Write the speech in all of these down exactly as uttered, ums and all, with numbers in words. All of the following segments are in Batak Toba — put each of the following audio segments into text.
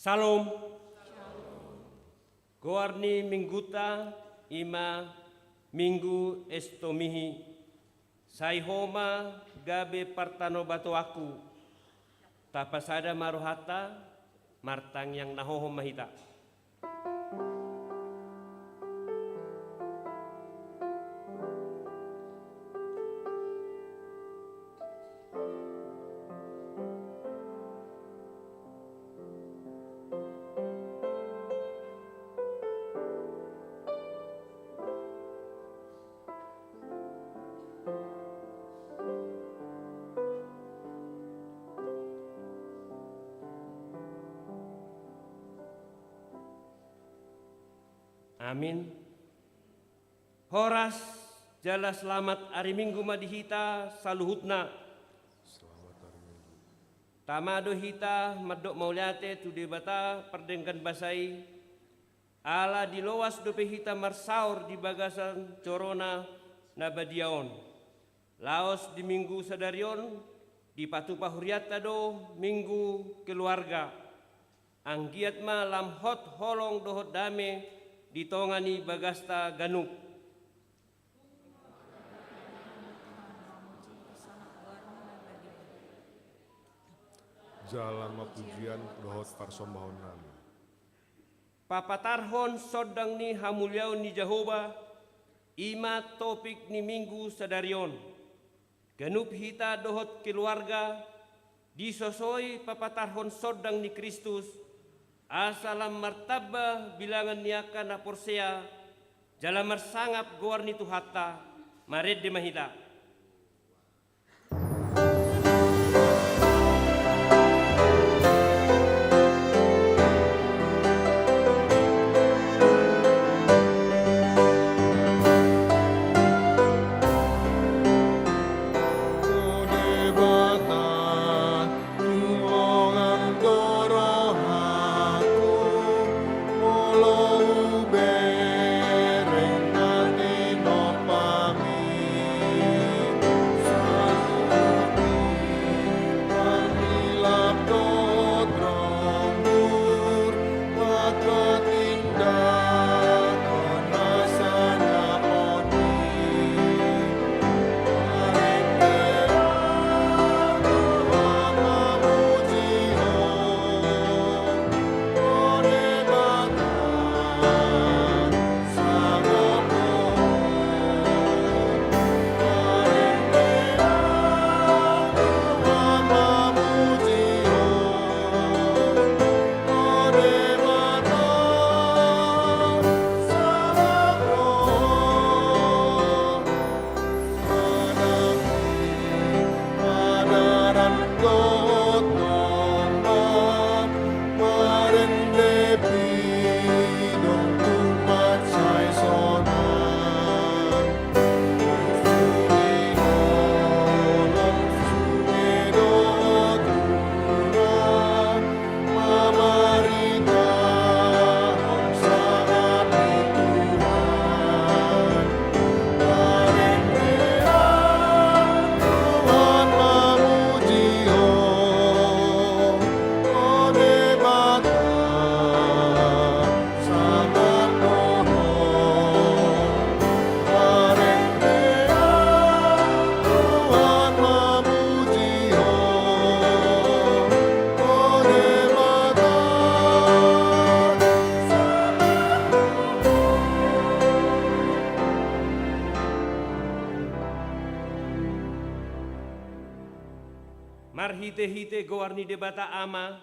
Syalom. Goar ni mingguta i ma Minggu Estomihi. Sai Ho ma gabe partanobatoanku. Tapasada ma rohanta, martangiang na hohom ma hita. Amin. Horas jala selamat ari Minggu ma di hita saluhutna. Selamat ari Minggu. Tama do hita mandok mauliate tu Debata pardenggan basa i, ala diloas dope hita marsaor di bagasan joro-Na na badia on. Laos di Minggu sadari on, dipatupa hurianta do Minggu Keluarga. Anggiat ma lam hot holong dohot dame di tonga ni bagasta ganup. Jala ma pujian dohot parsombaonnami. Papatarhon sondang ni hamuliaon ni Jahowa, i ma topik ni Minggu sadari on. Ganup hita dohot keluarga disosoi papatarhon sondang ni Kristus, asa lam martamba bilangan ni angka na porsea, jala marsangap goar ni Tuhanta. Marende ma hita. Marhitehite goar ni Debata Ama,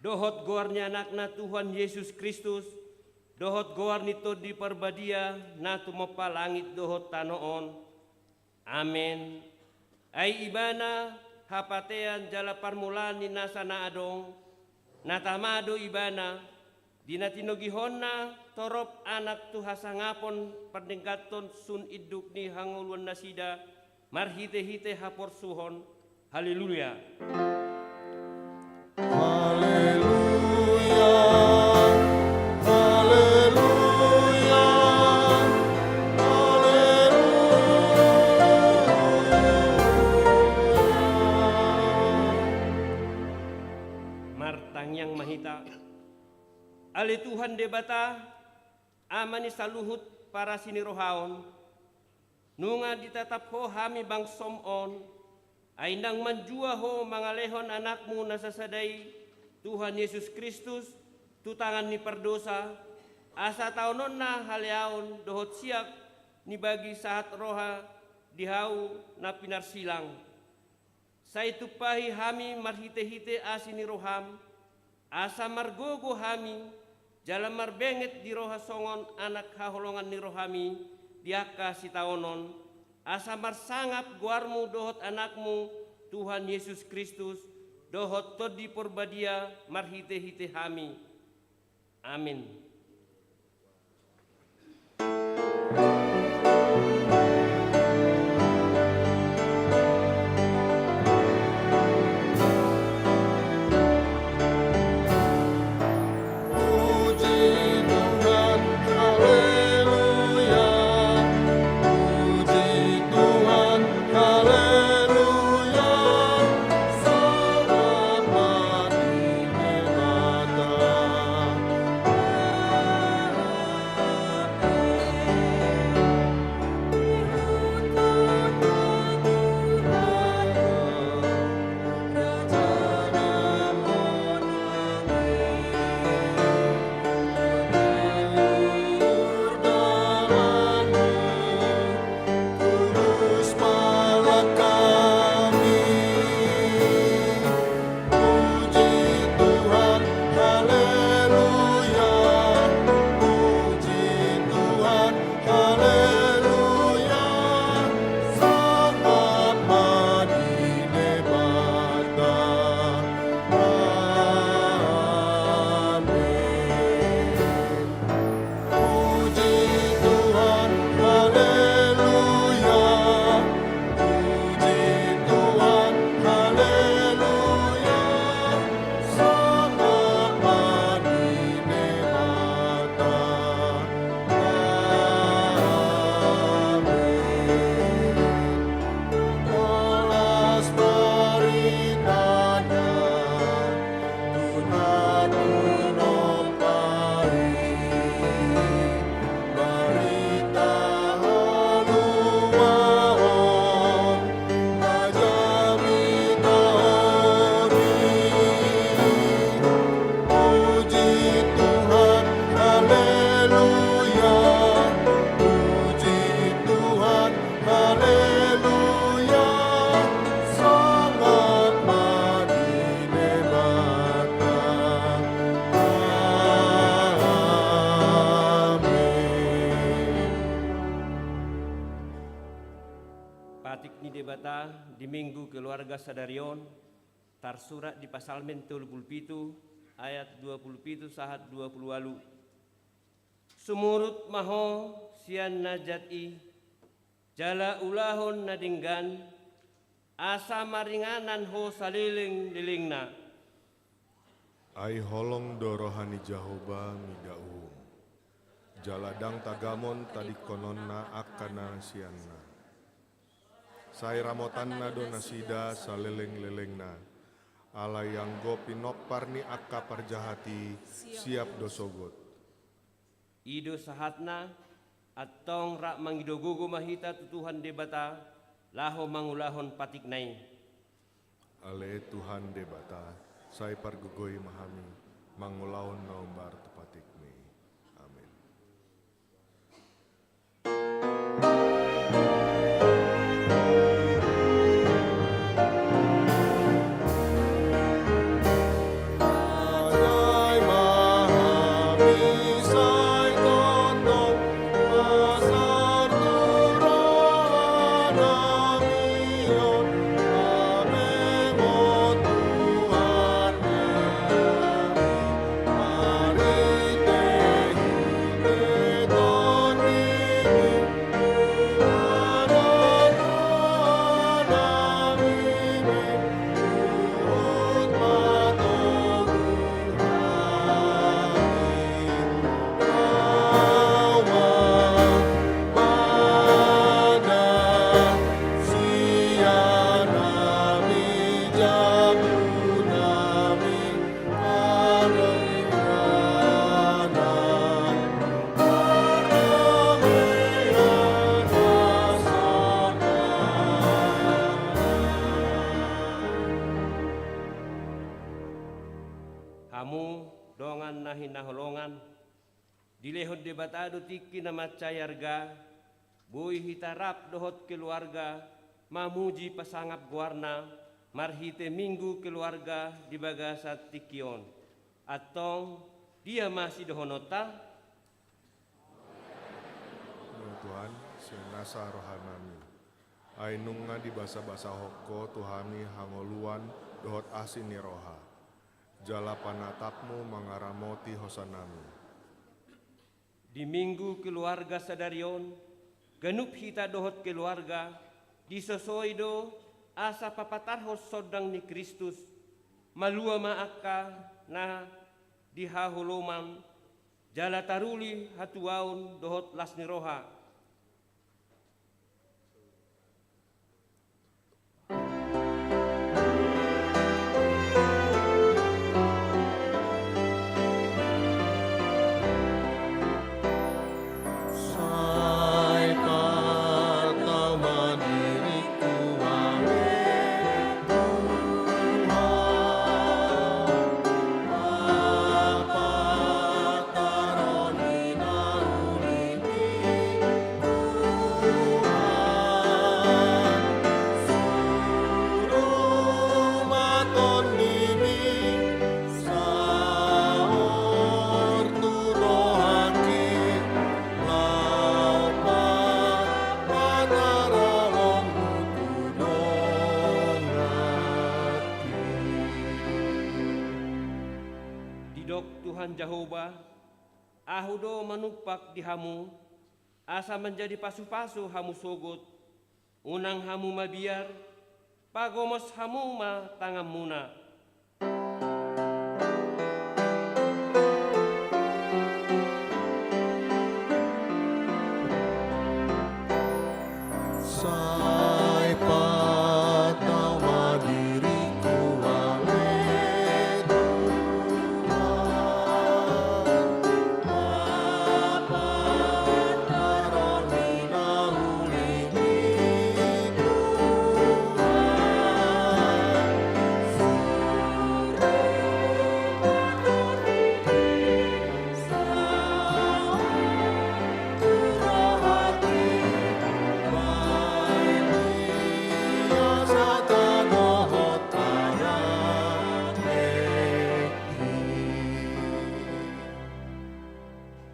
dohot goar ni Anakna Tuhan Jesus Kristus, dohot goar ni Tondi Parbadia na tumompa langit dohot tano on. Amen. Ai Ibana hapatean jala parmulaan ni nasa na adong, na tama do Ibana, di na tinogihonna torop anak tu hasangapon pardengganhon sun induk ni hangoluan nasida, marhitehite haporsuhon. Haleluya. Haleluya. Haleluya. Haleluya. Martangiang ma hita. Ale Tuhan Debata, Ama ni saluhut parasi ni roha on, nunga ditatap Ho hami bangsoM on, ai ndang manjua Ho mangalehon AnakMu na sasada i, Tuhan Jesus Kristus, tu tangan ni pardosa, asa taononna haleaon dohot siap ni bagi sahat roha di hau na pinarsilang. Sai tumpahi hami marhite-hite asi ni rohaM, asa margogo hami, jala marbenget di roha songon anak haholongan ni rohaMi di angka sitaonon, asa marsangap goarMu dohot AnakMu, Tuhan Jesus Kristus, dohot Tondi Porbadia marhite-hite hami. Amin. Puji Tuhan, haleluya. Puji Tuhan, haleluya. Selamat bagi Debata. Puji Tuhan, haleluya. Puji Tuhan, haleluya. Sangap ma di Debata. Amin. Puji Tuhan, haleluya. Puji Tuhan, haleluya. Sangap ma di Debata. Amin. Horas baritana tu na tung dompak i, barita haluaon na jamita on i. Puji Tuhan, haleluya. Puji Tuhan, haleluya. Sangap ma di Debata. Amin. Patik ni Debata di Minggu Keluarga sadari on tarsurat di Psalmen tolu pulu pitu ayat dua pulu pitu sahat dua pulu ualu. Sumurut ma ho sian na jat i, jala ulahon na denggan, asa maringanan ho saleleng-lelengna. Ai holong do roha ni Jahowa mida uhum, jala ndang tagamon tadingkononna angka na sianna. Sai ramotanna do nasida saleleng-lelengna, alai anggo pinompar ni angka parjahat i siap do sogot. I do sahatna, antong rap mangido gogo ma hita tu Tuhan Debata, laho mangulahon patikna i. Ale Tuhan Debata, sai pargogoi ma hami mangulahon na hombar tu patikmi. Amin. Hamu dongan na hinaholongan, dilehon Debata do tingki na mansai arga, boi hita rap dohot keluarga mamuji pasangap goarna marhite Minggu Keluarga di bagasan tingki on. Antong, dia ma sidohononta? Molo Tuhan, seng nasa rohanami. Ai nunga dibasabasahon Ho tu hami hangoluan dohot asi ni roha. Jala panatapmu mangaramoti hosanami. Di Minggu Keluarga sadari on, ganup hita dohot keluarga, disosoi do asa papatarhon sondang ni Kristus, malua ma angka na di haholoman, jala taruli hatuaon dohot las ni roha. Didok Tuhan Jahowa, Ahu do manumpak di hamu, asa manjadi pasupasu hamu sogot, unang hamu mabiar, pagomos hamu ma tanganmuna. Sai patau ma diringku ale Tuhan, papatar on di na uli ni Tuhan.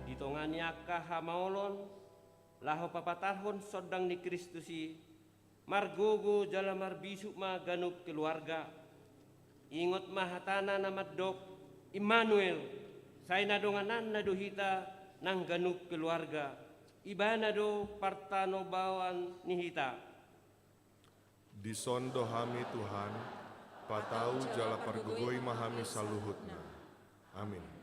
Di tonga ni angka hamaolon, laho papatarhon sondang ni Kristus i, margogo jala marbisuk ma ganup keluarga. Ingot ma hatana na mandok, Immanuel, sai na dongananna do hita nang ganup keluarga. Ibana do partanobauan ni hita. Dison do hami Tuhan, patau jala pargogoi ma hami saluhutna. Amin.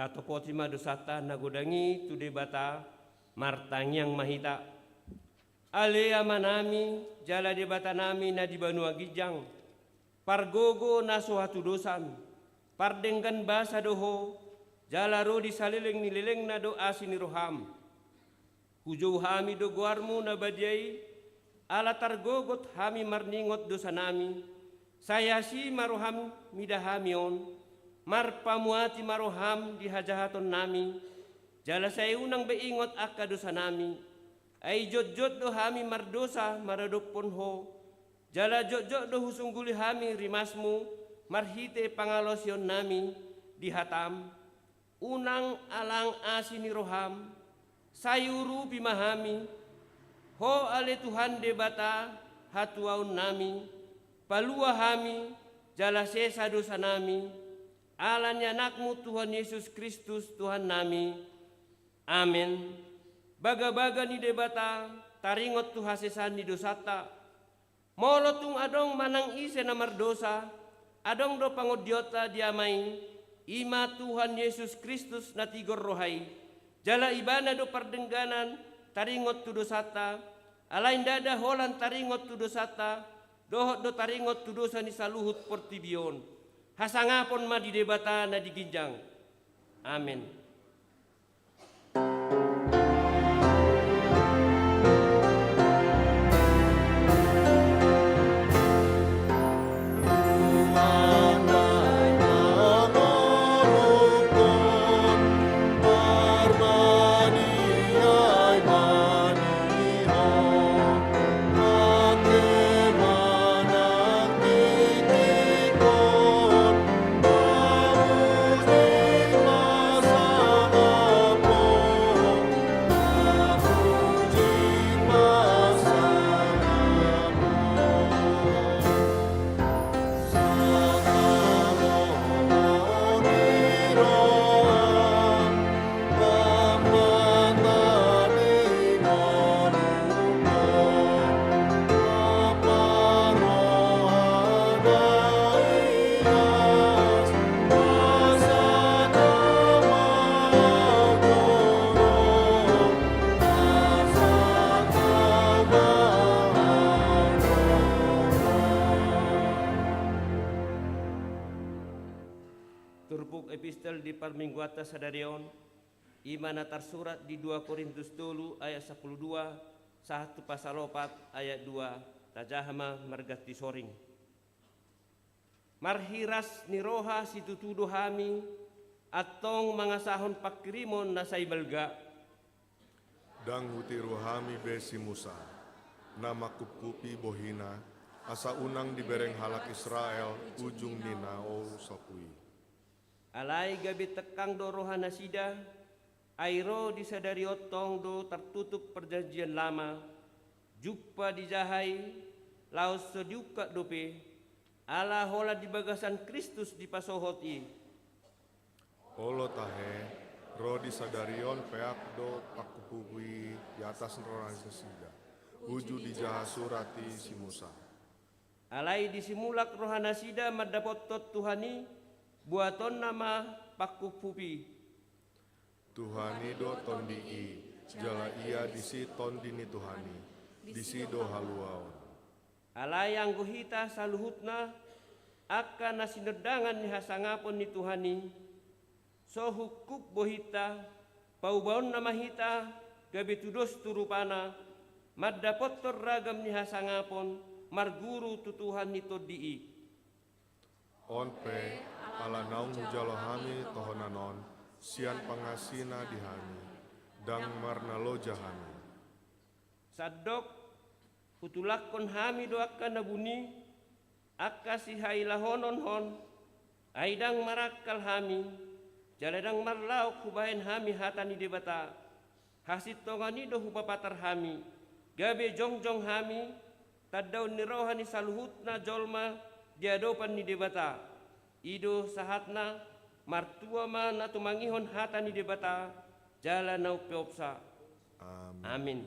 Tatopoti ma dosanta na godang i tu Debata, martangiang ma hita. Ale Amanami, jala Debatanami na di banua ginjang, pargogo na so hatudosan, pardenggan basa do Ho, jala ro di saleleng ni lelengna do asi ni roham. Hujou hami do goarmu na badia i, ala targogot hami marningot dosanami, sai asi ma roham mida hami on, marpamuati ma roham di hajahatonnami, jala sai unang be ingot angka dosanami. Ai jotjot do hami mardosa maradophon Ho, jala jotjot do husungguli hami rimasmu marhite pangalaosionnami di hatam. Unang alang asi ni roham, Sai urupi ma hami, Ho ale Tuhan Debata, hatuaonnami, palua hami, jala sesa dosanami, ala ni Anakmu Tuhan Jesus Kristus, Tuhannami. Amen. Bagabaga ni Debata, taringot tu hasesaan ni dosanta, molo tung adong manang ise na mardosa, adong do pangondionta di Ama i, i ma Tuhan Jesus Kristus na tigor roha i, jala Ibana do pardengganan taringot tu dosanta, alai ndada holan taringot tu dosanta, dohot do taringot tu dosa ni saluhut portibi on. Hasangapon ma di Debata na di ginjang. Amen. Turpuk epistel di parmingguanta sadari on, i ma na tarsurat di dua Korintus tolu ayat sampulu dua, sahat tu pasal opat ayat dua, tajaha ma marganti soring. Marhiras ni roha situtu do hami, antong mangasahon panghirimon na sai balga. Ndang hutiru hami be si Musa, na mangkuphupi bohina, asa unang dibereng halak Israel ujung ni na olo sapu i. Alai gabe tengkang do rohanasida, ai ro di sadari on tong do tartutup Perjanjian Lama, jumpa dijaha i, laos so diungkap dope, ala holan di bagasan Kristus dipasohot i. Olo tahe, ro di sadari on peak do pangkuphupi i di atas rohanasida, uju dijaha surat i si Musa. Alai disimulak rohanasida mandapothon Tuhan i, buatonna ma pangkuphupi. Tuhan i do Tondi i, jala ia disi Tondi ni Tuhan i, disi do haluaon. Alai anggo hita saluhutna, angka na sinondangan ni hasangapon ni Tuhan i, so hungkup bohinta, paubaonna ma hita, gabe tudos tu rupana, mandapothon ragam ni hasangapon, marguru tu Tuhan ni Tondi i. On pe, ala naung hujalo hami tohonan on, sian pangasina di hami, ndang marnaloja hami. Sandok, hutulakkon hami do angka na buni, angka sihailahonon on, ai ndang marangkal hami, jala ndang marlaok hubahen hami hata ni Debata. Hasintongan i do hupapatar hami, gabe jongjong hami, tandaon ni roha ni saluhutna jolma di adopan ni Debata. I do sahatna, martua ma na tumangihon hata ni Debata, jala na umpeopsa. Amin. Amin.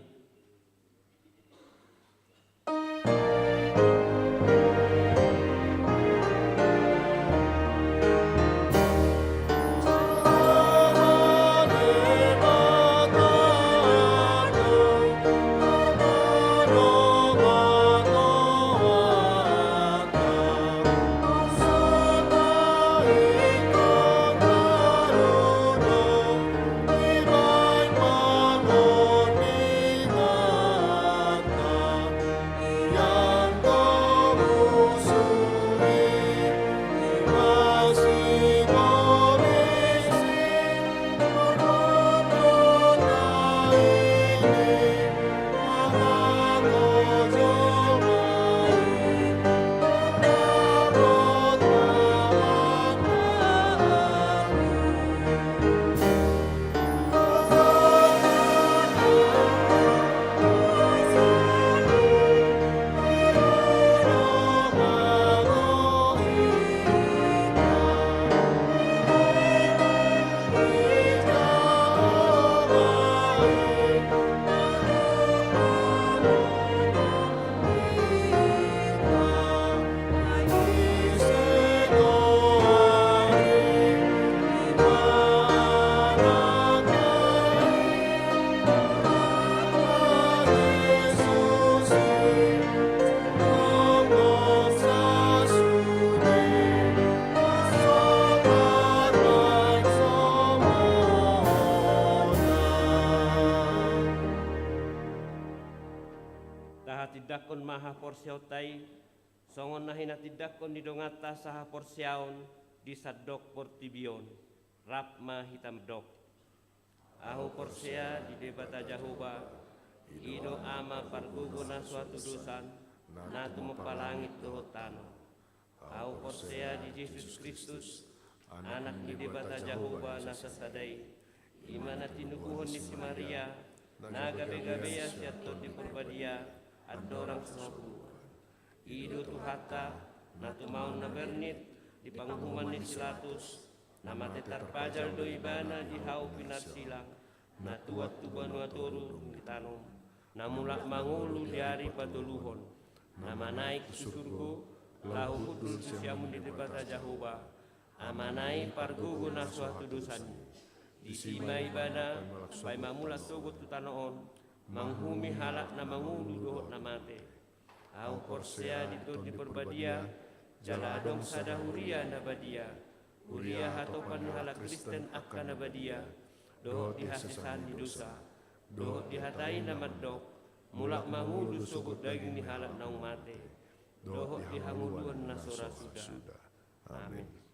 haporseaonta i, songon na hinatindangkon ni donganta sahaporseaon di sandok portibi on. Rap ma hita mandok. Ahu porsea di Debata Jahowa, i do Ama pargogo na so hatudosan, na tumompa langit dohot tano. Ahu porsea di Jesus Kristus, Anak ni Debata Jahowa na sasada i, i ma na tinubuhon ni si Maria, na gabe-gabea sian Tondi Porbadia, andorang so haburuan. I do Tuhanta, na tumaon na bernit di panguhuman ni si Latus, na mate tarpajal do Ibana di hau pinarsilang, na tuat tu banua toru dung ditanom, na mulak mangolu di ari patoluhon, na manaek tu surgo, laho hundul tu siamun ni Debata Jahowa, Amana i pargogo na so hatudosan i. Disi ma Ibana paima mulak sogot tu tano on, manguhumi halak na mangolu dohot na mate. Ahu porsea di Tondi Porbadia, jala adong sada huria na badia, huria hatopan ni halak Kristen angka na badia, dohot di hasesaan ni dosa, dohot di hata i na mandok, mulak mangolu sogot daging ni halak naung mate, dohot di hangoluan na so ra suda. Amen.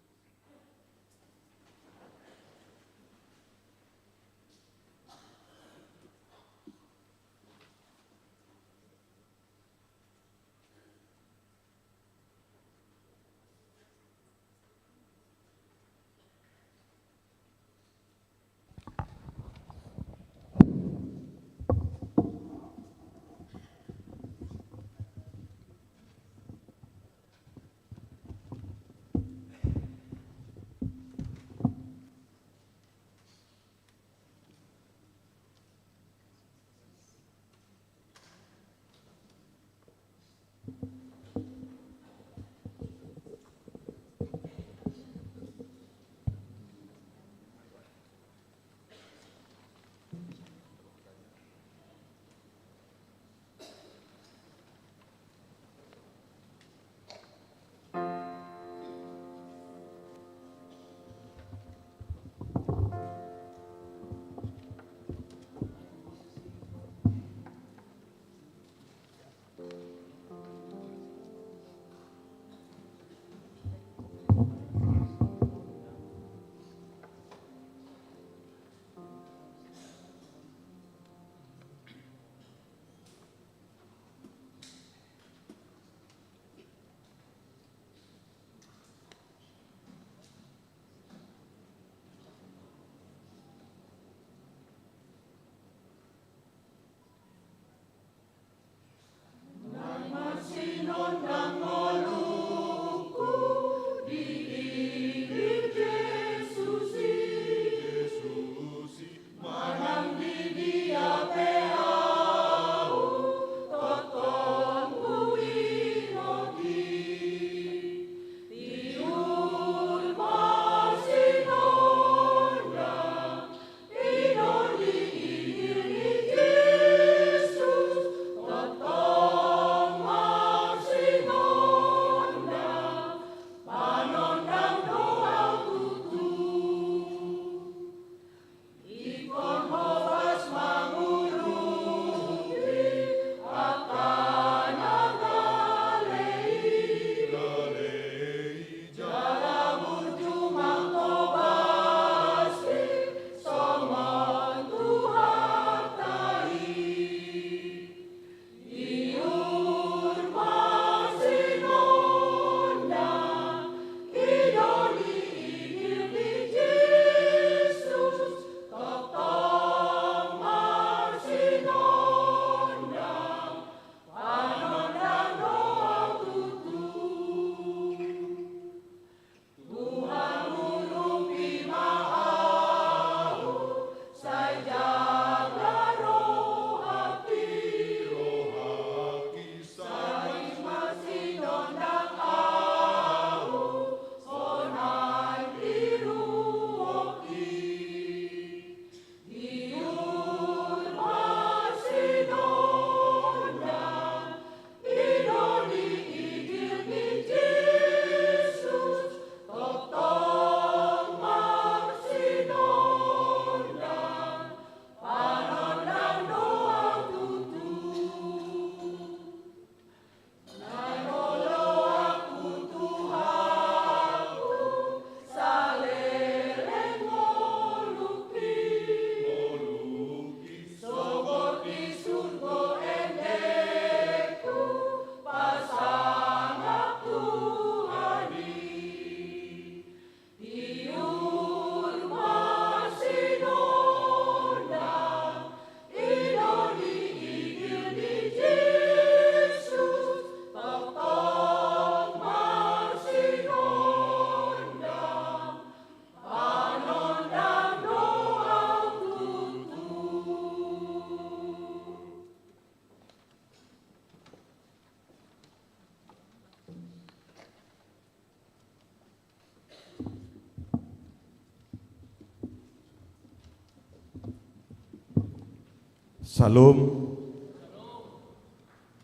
Shalom.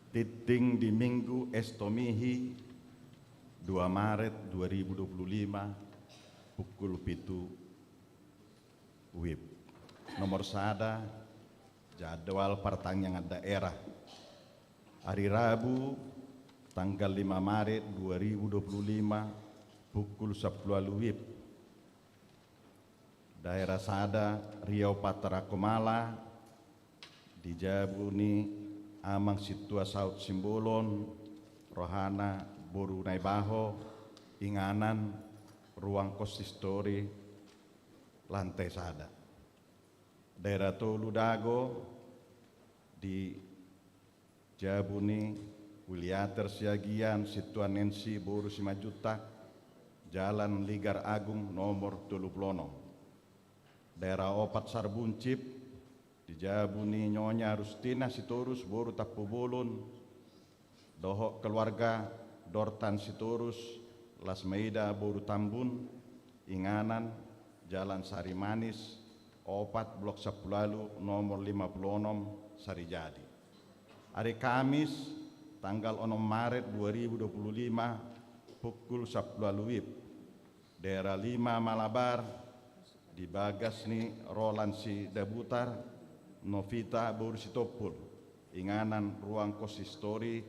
Tingting di Minggu Estomihi, dua Maret dua ribu dua puluh lima, pukul pitu WIB. Nomor sada, jadwal partangiangan daerah. Hari Rabu, tanggal lima Maret dua ribu dua puluh lima, pukul sampulu ualu WIB. Daerah sada, Riau Patra Kumala, di jabu ni Amang Sintua Saut Simbolon, rohana boru Naibaho, inganan ruang konsistori, lantai sada. Daerah tolu Dago, di jabu ni Wiliater Siagian Sintua Nensi boru Simanjuntak, Jalan Ligar Agung nomor tolu pulu onom. Daerah opat Sarbuncit, di jabu ni Nyonya Rustina Sitorus boru Tampubolon, dohot keluarga Dortan Sitorus, Lasmaida boru Tambun, inganan Jalan Sarimanis opat, blok sampulu ualu, nomor lima pulu onom, Sarijadi. Hari Kamis, tanggal onom Maret dua ribu dua puluh lima, pukul sampulu ualu WIB. Daerah lima Malabar, di bagas ni Roland Sidabutar, Novita boru Sitompul, inganan ruang konsistori,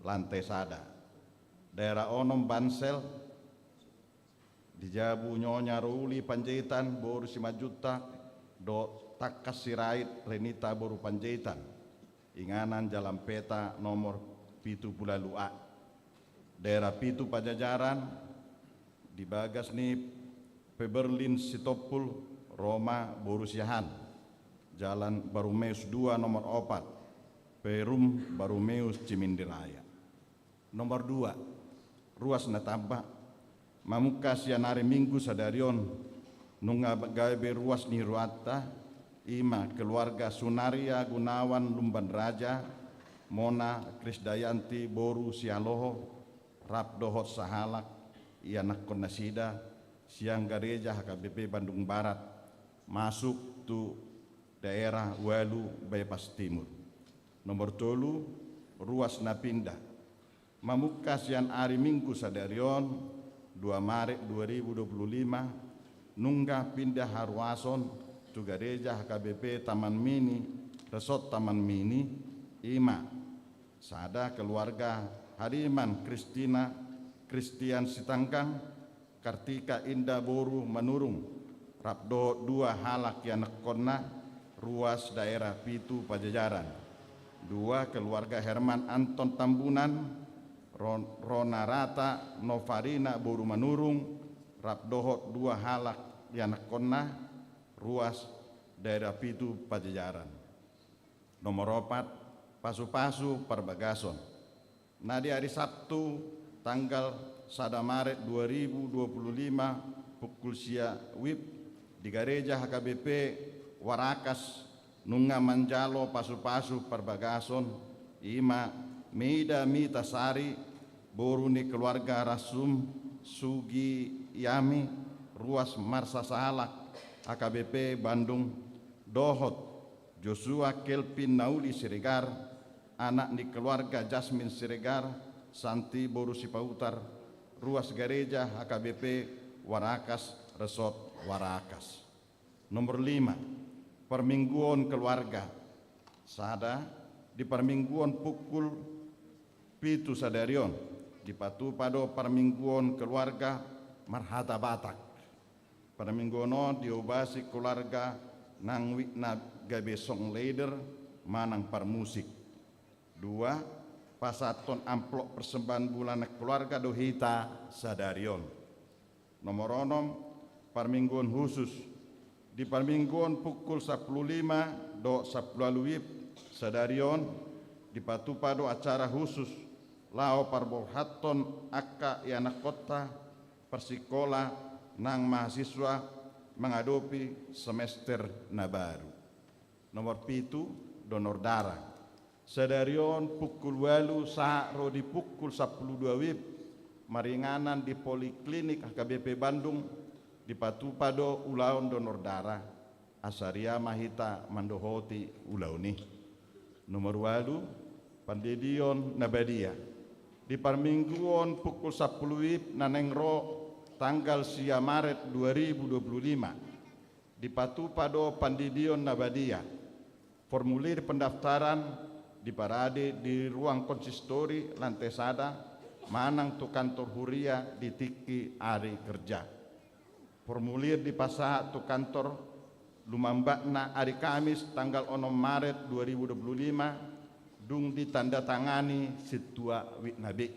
lantai sada. Daerah onom Bansel, di jabu Nyonya Ruli Panjaitan boru Simanjuntak, dohot Tangkas Sirait Renita boru Panjaitan, inganan Jalan Peta nomor pitu pulu ualu A. Daerah pitu Pajajaran, di bagas ni Peberlin Sitompul, Roma boru Siahaan, Jalan Bartolomeus dua nomor opat, Perum Bartolomeus Cimindiraya. Nomor dua, ruas na tamba. Mamungka sian ari Minggu sadari on, nunga gabe ruas ni rohanta, i ma keluarga Sunaria Gunawan Lumban Raja, Mona Krisdayanti boru Sihaloho, rap dohot sahalak ianakkon nasida, sian gareja H K B P Bandung Barat, masuk tu daerah ualu Bypass Timur. Nomor tolu, ruas na pindah. Mamungka sian ari Minggu sadari on, dua Maret dua ribu dua puluh lima, nunga pindah haruason tu gareja H K B P Taman Mini, Resort Taman Mini, i ma sada keluarga Hariman Kristina Kristian Sitanggang, Kartika Indah boru Manurung, rap dohot dua halak ianakkonna, ruas daerah pitu Pajajaran. Dua keluarga Herman Anton Tambunan, Ron-, Ronarata Novarina boru Manurung, rap dohot dua halak ianakkonna, ruas daerah pitu Pajajaran. Nomor opat, pasupasu parbagason. Na di ari Sabtu, tanggal sada Maret dua ribu dua puluh lima, pukul sia WIB, di gareja H K B P Warakas, nunga manjalo pasupasu parbagason, i ma Meida Mita Sari, boru ni keluarga Rasum Sugiyami, ruas Marsasahalak, H K B P Bandung, dohot Joshua Kelvin Nauli Siregar, anak ni keluarga Jasmin Siregar, Santi boru Sipahutar, ruas gareja H K B P Warakas, Resort Warakas. Nomor lima, parmingguon keluarga. Sada, di parmingguon pukul pitu sadari on, dipatupa do parmingguon keluarga marhata Batak. Parmingguon on diobasi keluarga nang wikna gabe songwriter manang parmusik. Dua, pasahathon amplop persembahan bulanan keluarga do hita sadari on. Nomor onom, parmingguon khusus. Di parmingguon pukul sampulu lima dohot sampulu ualu WIB sadari on, dipatupa do acara khusus laho parborhathon angka ianakkonta parsikola nang mahasiswa mangadopi semester na baru. Nomor pitu, donor darah. Sadari on pukul ualu sahat ro di pukul sampulu dua WIB, maringanan di Poliklinik H K B P Bandung, dipatupa do ulaon donor darah, asa riama hita mandohoti ulaon i. Nomor ualu, pandidion na badia. Di parmingguon pukul sampulu wib na naeng ro tanggal sia Maret dua ribu dua puluh lima, dipatupa do pandidion na badia. Formulir pendaftaran diparade di ruang konsistori lantai sada manang tu kantor huria di tingki ari kerja. Formulir dipasahat tu kantor Lumambakna ari Kamis tanggal onom Maret dua ribu dua puluh lima, dung ditandatangani sintua witna be.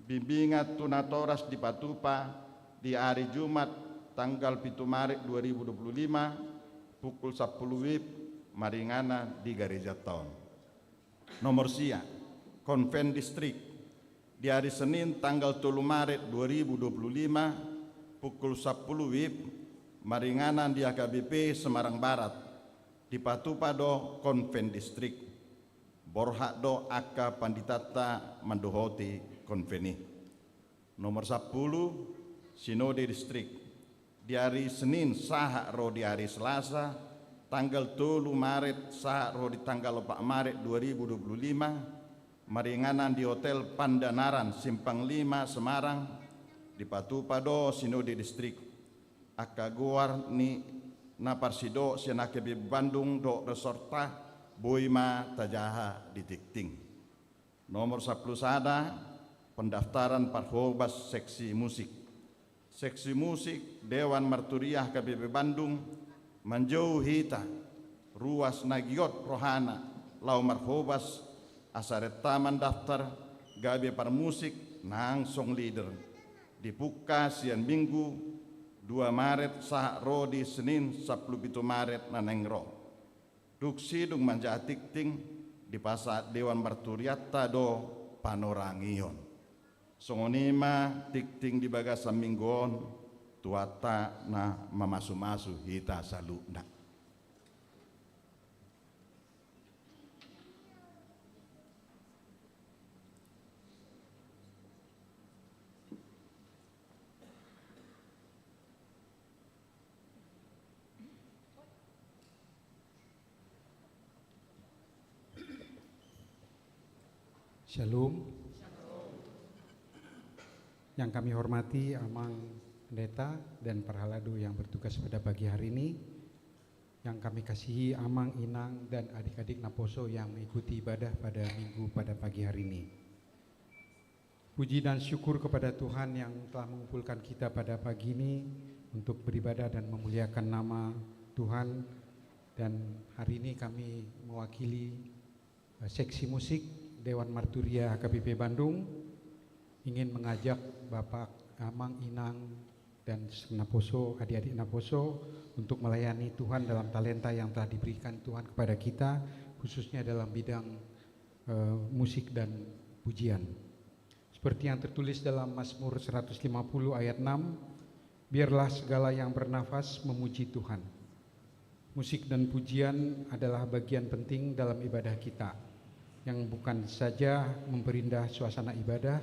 Bimbingan tu natoras dipatupa di ari Jumat tanggal pitu Maret dua ribu dua puluh lima, pukul sampulu wib, maringanan di gareja taon. Nomor sia, konven distrik. Di ari Senin tanggal tolu Maret dua ribu dua puluh lima, pukul sampulu wib, maringanan di H K B P Semarang Barat. Dipatupa do konven distrik. Borhat do angka panditanta mandohoti konven i. Nomor sampulu, sinode distrik. Di ari Senin sahat ro di ari Selasa, tanggal tolu Maret sahat ro di tanggal opat Maret dua ribu dua puluh lima, maringanan di Hotel Pandanaran Simpang Lima Semarang, dipatupa do sinode distrik. Angka goar ni na parsidok sian H K B P Bandung dohot resorta boi ma tajaha di tingting. Nomor sampulu sada, pendaftaran parhobas seksi musik. Seksi musik Dewan Marturia H K B P Bandung manjou hita ruas na giot rohana laho marhobas asa renta mandaftar gabe parmusik nang song leader. Dipungka sian Minggu dua Maret sahat ro di Senin sampulu pitu Maret na naeng ro. Dung sidung manjaha tingting, dipasahat Dewan Marturianta do panorangion. Songon i ma tingting di bagasan minggu on, Tuhanta na mamasumasu hita saluhutna. Shalom. Yang kami hormati Amang Pendeta dan Parhalado yang bertugas pada pagi hari ini, yang kami kasihi Amang, Inang, dan adik-adik naposo yang mengikuti ibadah pada Minggu pada pagi hari ini. Puji dan syukur kepada Tuhan yang telah mengumpulkan kita pada pagi ini untuk beribadah dan memuliakan nama Tuhan. Dan hari ini kami mewakili, eh, seksi musik Dewan Marturia H K B P Bandung ingin mengajak Bapak, Amang, Inang, dan naposo, adik-adik naposo untuk melayani Tuhan dalam talenta yang telah diberikan Tuhan kepada kita, khususnya dalam bidang, eh, musik dan pujian. Seperti yang tertulis dalam Mazmur seratus lima puluh ayat enam, "Biarlah segala yang bernafas memuji Tuhan." Musik dan pujian adalah bagian penting dalam ibadah kita, yang bukan saja memperindah suasana ibadah,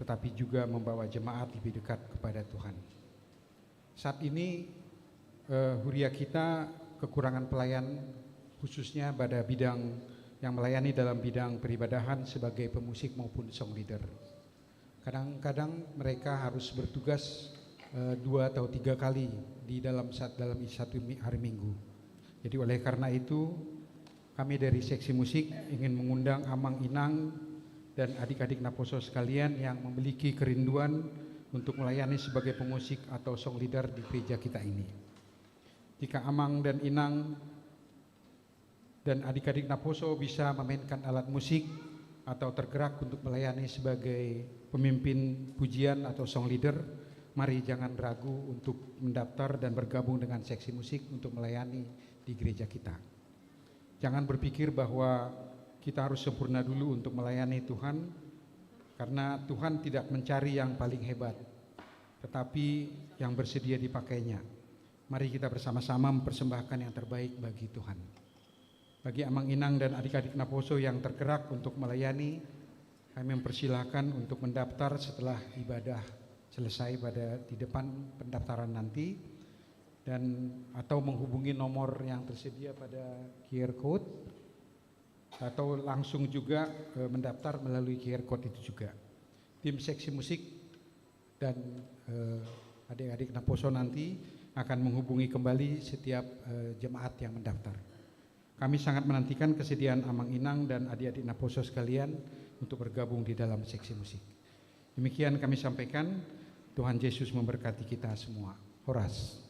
tetapi juga membawa jemaat lebih dekat kepada Tuhan. Saat ini, eh, huria kita kekurangan pelayan, khususnya pada bidang yang melayani dalam bidang peribadahan sebagai pemusik maupun song leader. Kadang-kadang mereka harus bertugas, eh, dua atau tiga kali di dalam sat-, dalam satu mi-, hari Minggu. Jadi, oleh karena itu, kami dari seksi musik ingin mengundang Amang, Inang, dan adik-adik naposo sekalian yang memiliki kerinduan untuk melayani sebagai pemusik atau song leader di gereja kita ini. Jika Amang dan Inang dan adik-adik naposo bisa memainkan alat musik atau tergerak untuk melayani sebagai pemimpin pujian atau song leader, mari jangan ragu untuk mendaftar dan bergabung dengan seksi musik untuk melayani di gereja kita. Jangan berpikir bahwa kita harus sempurna dulu untuk melayani Tuhan, karena Tuhan tidak mencari yang paling hebat, tetapi yang bersedia dipakainya. Mari kita bersama-sama mempersembahkan yang terbaik bagi Tuhan. Bagi Amang, Inang, dan adik-adik naposo yang tergerak untuk melayani, kami mempersilahkan untuk mendaftar setelah ibadah selesai pada di depan pendaftaran nanti, dan atau menghubungi nomor yang tersedia pada Q R code. atau langsung juga, eh, mendaftar melalui Q R code itu juga. Tim seksi musik dan, eh, adik-adik naposo nanti akan menghubungi kembali setiap, eh, jemaat yang mendaftar. Kami sangat menantikan kesediaan Amang Inang dan adik-adik naposo sekalian untuk bergabung di dalam seksi musik. Demikian kami sampaikan, Tuhan Yesus memberkati kita semua. Horas.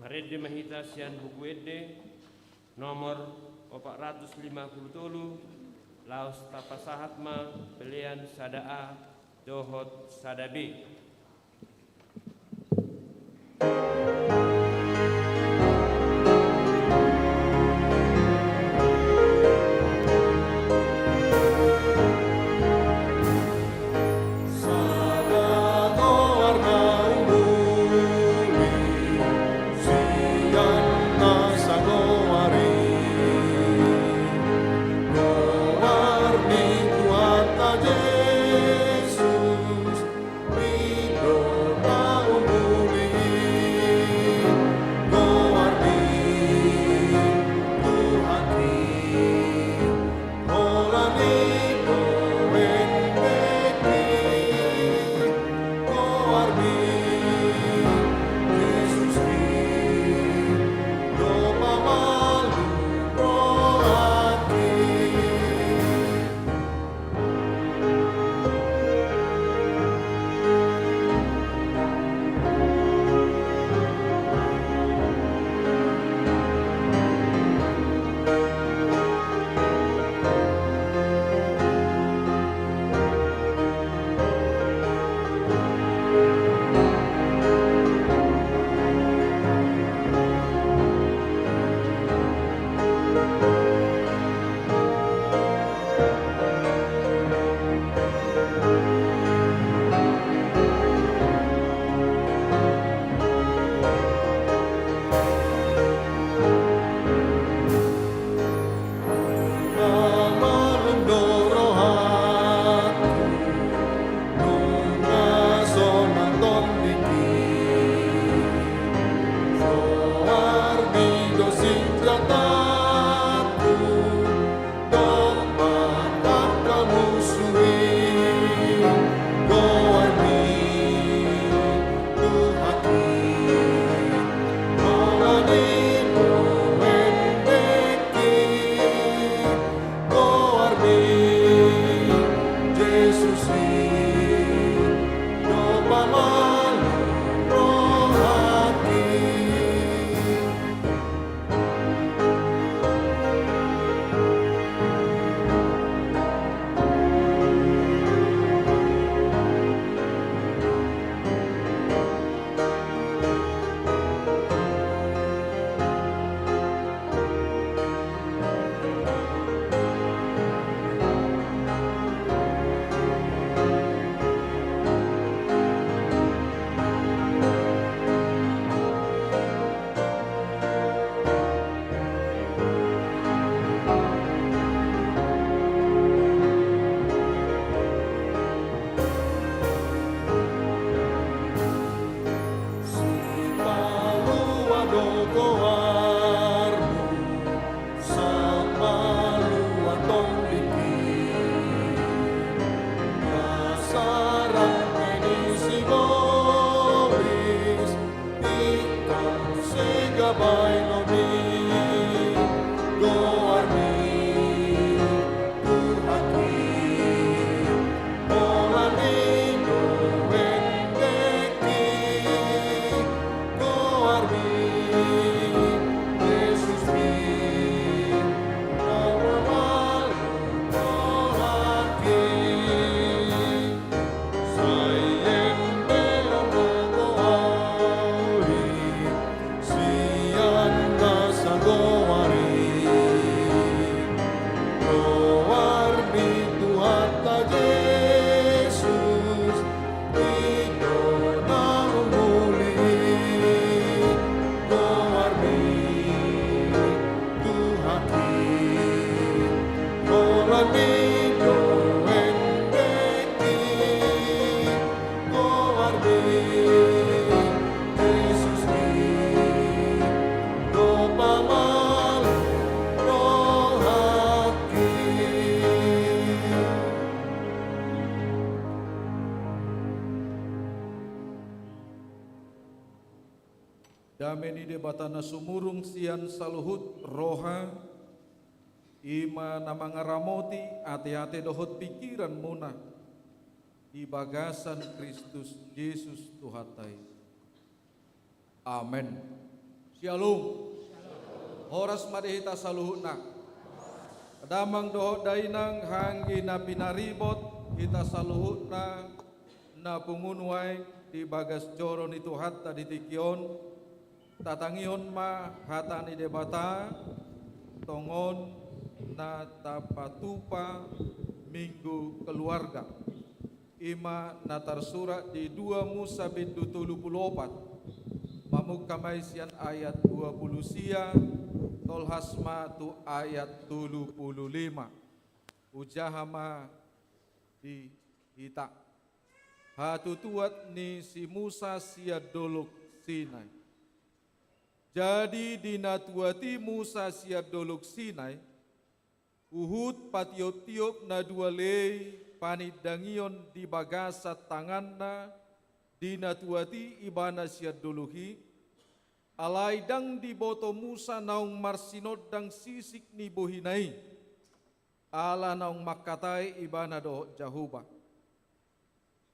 Marende ma hita sian Buku Ende nomor opat ratus lima pulu tolu, laos tapasahat ma pelean sada A dohot sada B. Dame ni Debata na sumurung sian saluhut roha, i ma na mangaramoti ateate dohot pingkiranmuna di bagasan Kristus Jesus Tuhanta i. Amen. Syalom. Horas ma di hita saluhutna. Damang dohot dainang, anggi na pinaribot, hita saluhutna na pungu nuaeng di bagas joro ni Tuhanta di tingki on, tatangihon ma hata ni Debata, tongon na tapatupa Minggu Keluarga. I ma na tarsurat di dua Musa bindu tolu pulu opat. Mamungka ma i sian ayat dua pulu sia, tolhas ma tu ayat tolu pulu lima. Hujaha ma di hita. Hatutuat ni si Musa sian Dolok Sinai. Jadi di na tuat i Musa sian Dolok Sinai, huhut patioptiop na dua lei panindangion di bagasan tanganna di na tuat i ibana sian dolok i, alai ndang diboto Musa naung marsinondang sisik ni bohina i, ala naung mangkatai ibana dohot Jahowa.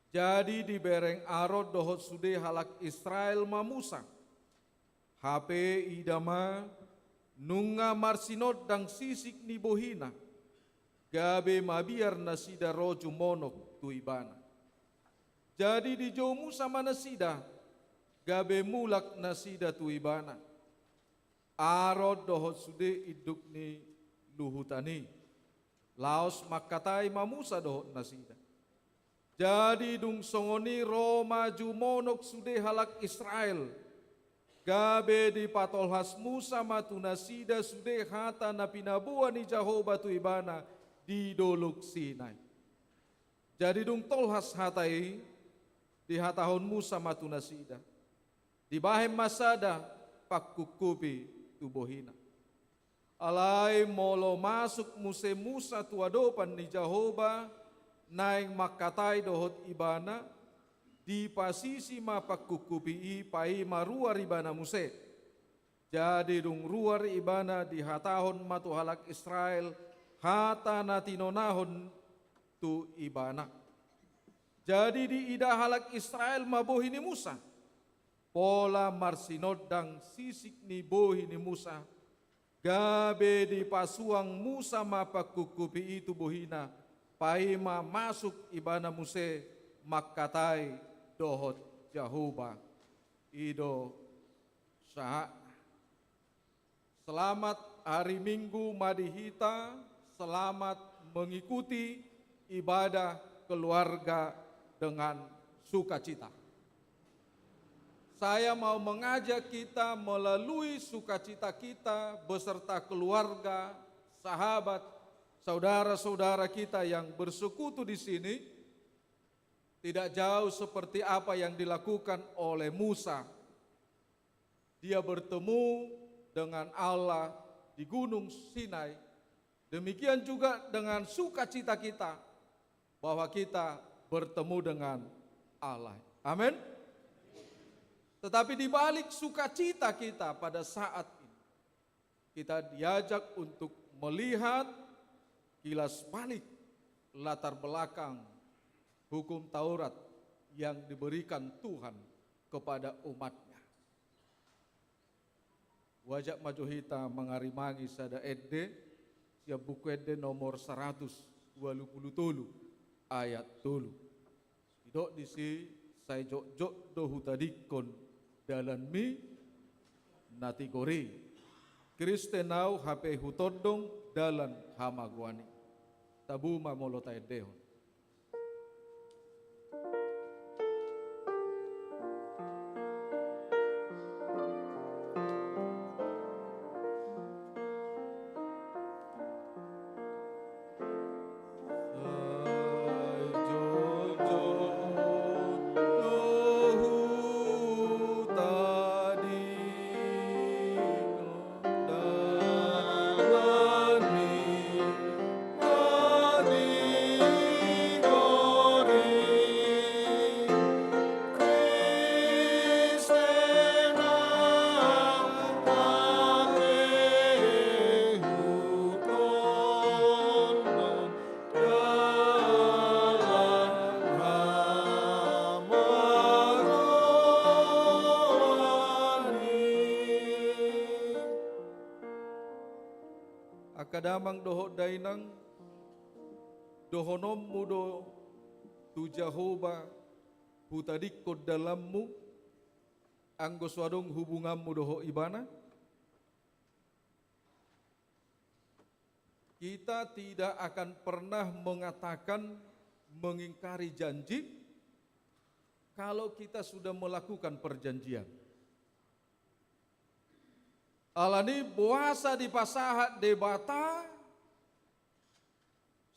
Jadi dibereng Aron dohot sude halak Israel ma Musa. Hape ida ma, nunga marsinondang sisik ni bohina, gabe mabiar nasida ro jumonok tu ibana. Jadi dijou Musa ma nasida, gabe mulak nasida tu ibana. Aron dohot sude induk ni luhutan i laos mangkatai ma Musa dohot nasida. Jadi dung songon i ro ma jumonok sude halak Israel, gabe dipatolhas Musa ma tu nasida sude hata na pinaboa ni Jahowa tu ibana di Dolok Sinai. Jadi dung tolhas hata i, dihatahon Musa ma tu nasida, dibahen ma sada pangkupkupi tu bohina. Alai molo masuk muse Musa tu adopan ni Jahowa, naeng mangkatai dohot ibana, dipasisi ma pangkupkupi i, paima ruar ibana muse. Jadi dung ruar ibana, dihatahon ma tu halak Israel hata na tinonahon tu ibana. Jadi diida halak Israel ma bohi ni Musa, pola marsinondang sisik ni bohi ni Musa, gabe dipasuang Musa ma pangkupkupi i tu bohina, paima masuk ibana muse mangkatai dohot Jahowa. I do sahatna. Selamat hari Minggu ma di hita, selamat mengikuti ibadah keluarga dengan sukacita. Saya mau mengajak kita melalui sukacita kita beserta keluarga, sahabat, saudara-saudara kita yang bersekutu di sini, tidak jauh seperti apa yang dilakukan oleh Musa. Dia bertemu dengan Allah di Gunung Sinai. Demikian juga dengan sukacita kita, bahwa kita bertemu dengan Allah. Amin. Tetapi di balik sukacita kita pada saat ini, kita diajak untuk melihat kilas balik latar belakang hukum Taurat yang diberikan Tuhan kepada umat-Nya. Huajak ma jo hita mangarimangi sada ende sian Buku Ende nomor saratus ualu pulu tolu, ayat tolu. Didok disi, sai jotjot do hutadingkon dalanmi na tigor i. Kristen ahu, hape hutondong dalan hamagoan i. Tabu ma molo taendehon. Amang dohot dainang, dohononmu do tu Jahowa hutadingkon dalanmu, anggo so adong hubunganmu dohot Ibana? Kita tidak akan pernah mengatakan, mengingkari janji, kalau kita sudah melakukan perjanjian. Alani boasa dipasahat Debata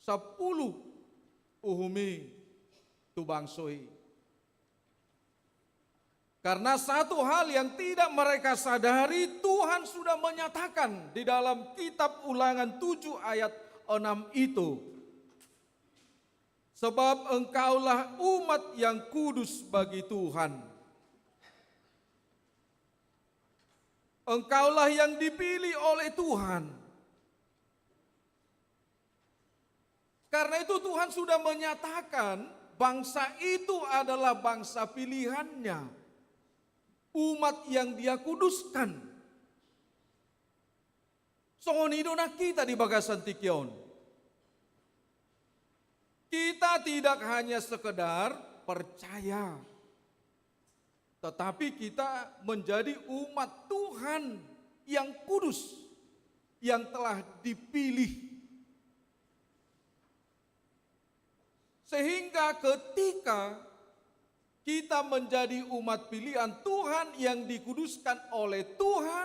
sampulu uhum i tu bangso i? Karena satu hal yang tidak mereka sadari, Tuhan sudah menyatakan di dalam kitab Ulangan tujuh ayat enam itu, "Sebab engkaulah umat yang kudus bagi Tuhan. Engkaulah yang dipilih oleh Tuhan." Karena itu Tuhan sudah menyatakan bangsa itu adalah bangsa pilihan-Nya, umat yang Dia kuduskan. Songon i do nang hita di bagasan tingki on. Kita tidak hanya sekedar percaya, tetapi kita menjadi umat Tuhan yang kudus, yang telah dipilih. Sehingga ketika kita menjadi umat pilihan Tuhan yang dikuduskan oleh Tuhan,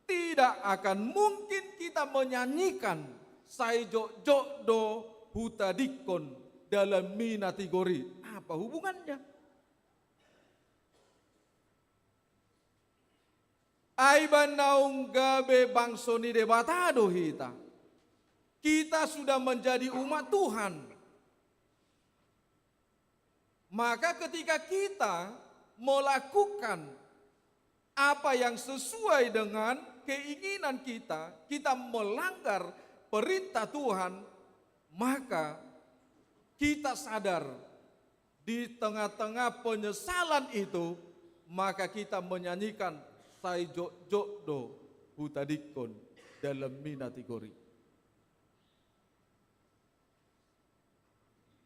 tidak akan mungkin kita menyanyikan "Sai jotjot do hutadingkon dalanMi na tigor i". Apa hubungannya? Ai bahen naung gabe bangso ni Debata do hita. Kita sudah menjadi umat Tuhan. Maka ketika kita melakukan apa yang sesuai dengan keinginan kita, kita melanggar perintah Tuhan, maka kita sadar di tengah-tengah penyesalan itu, maka kita menyanyikan "Sai jotjot do hutadingkon dalanMi na tigor i".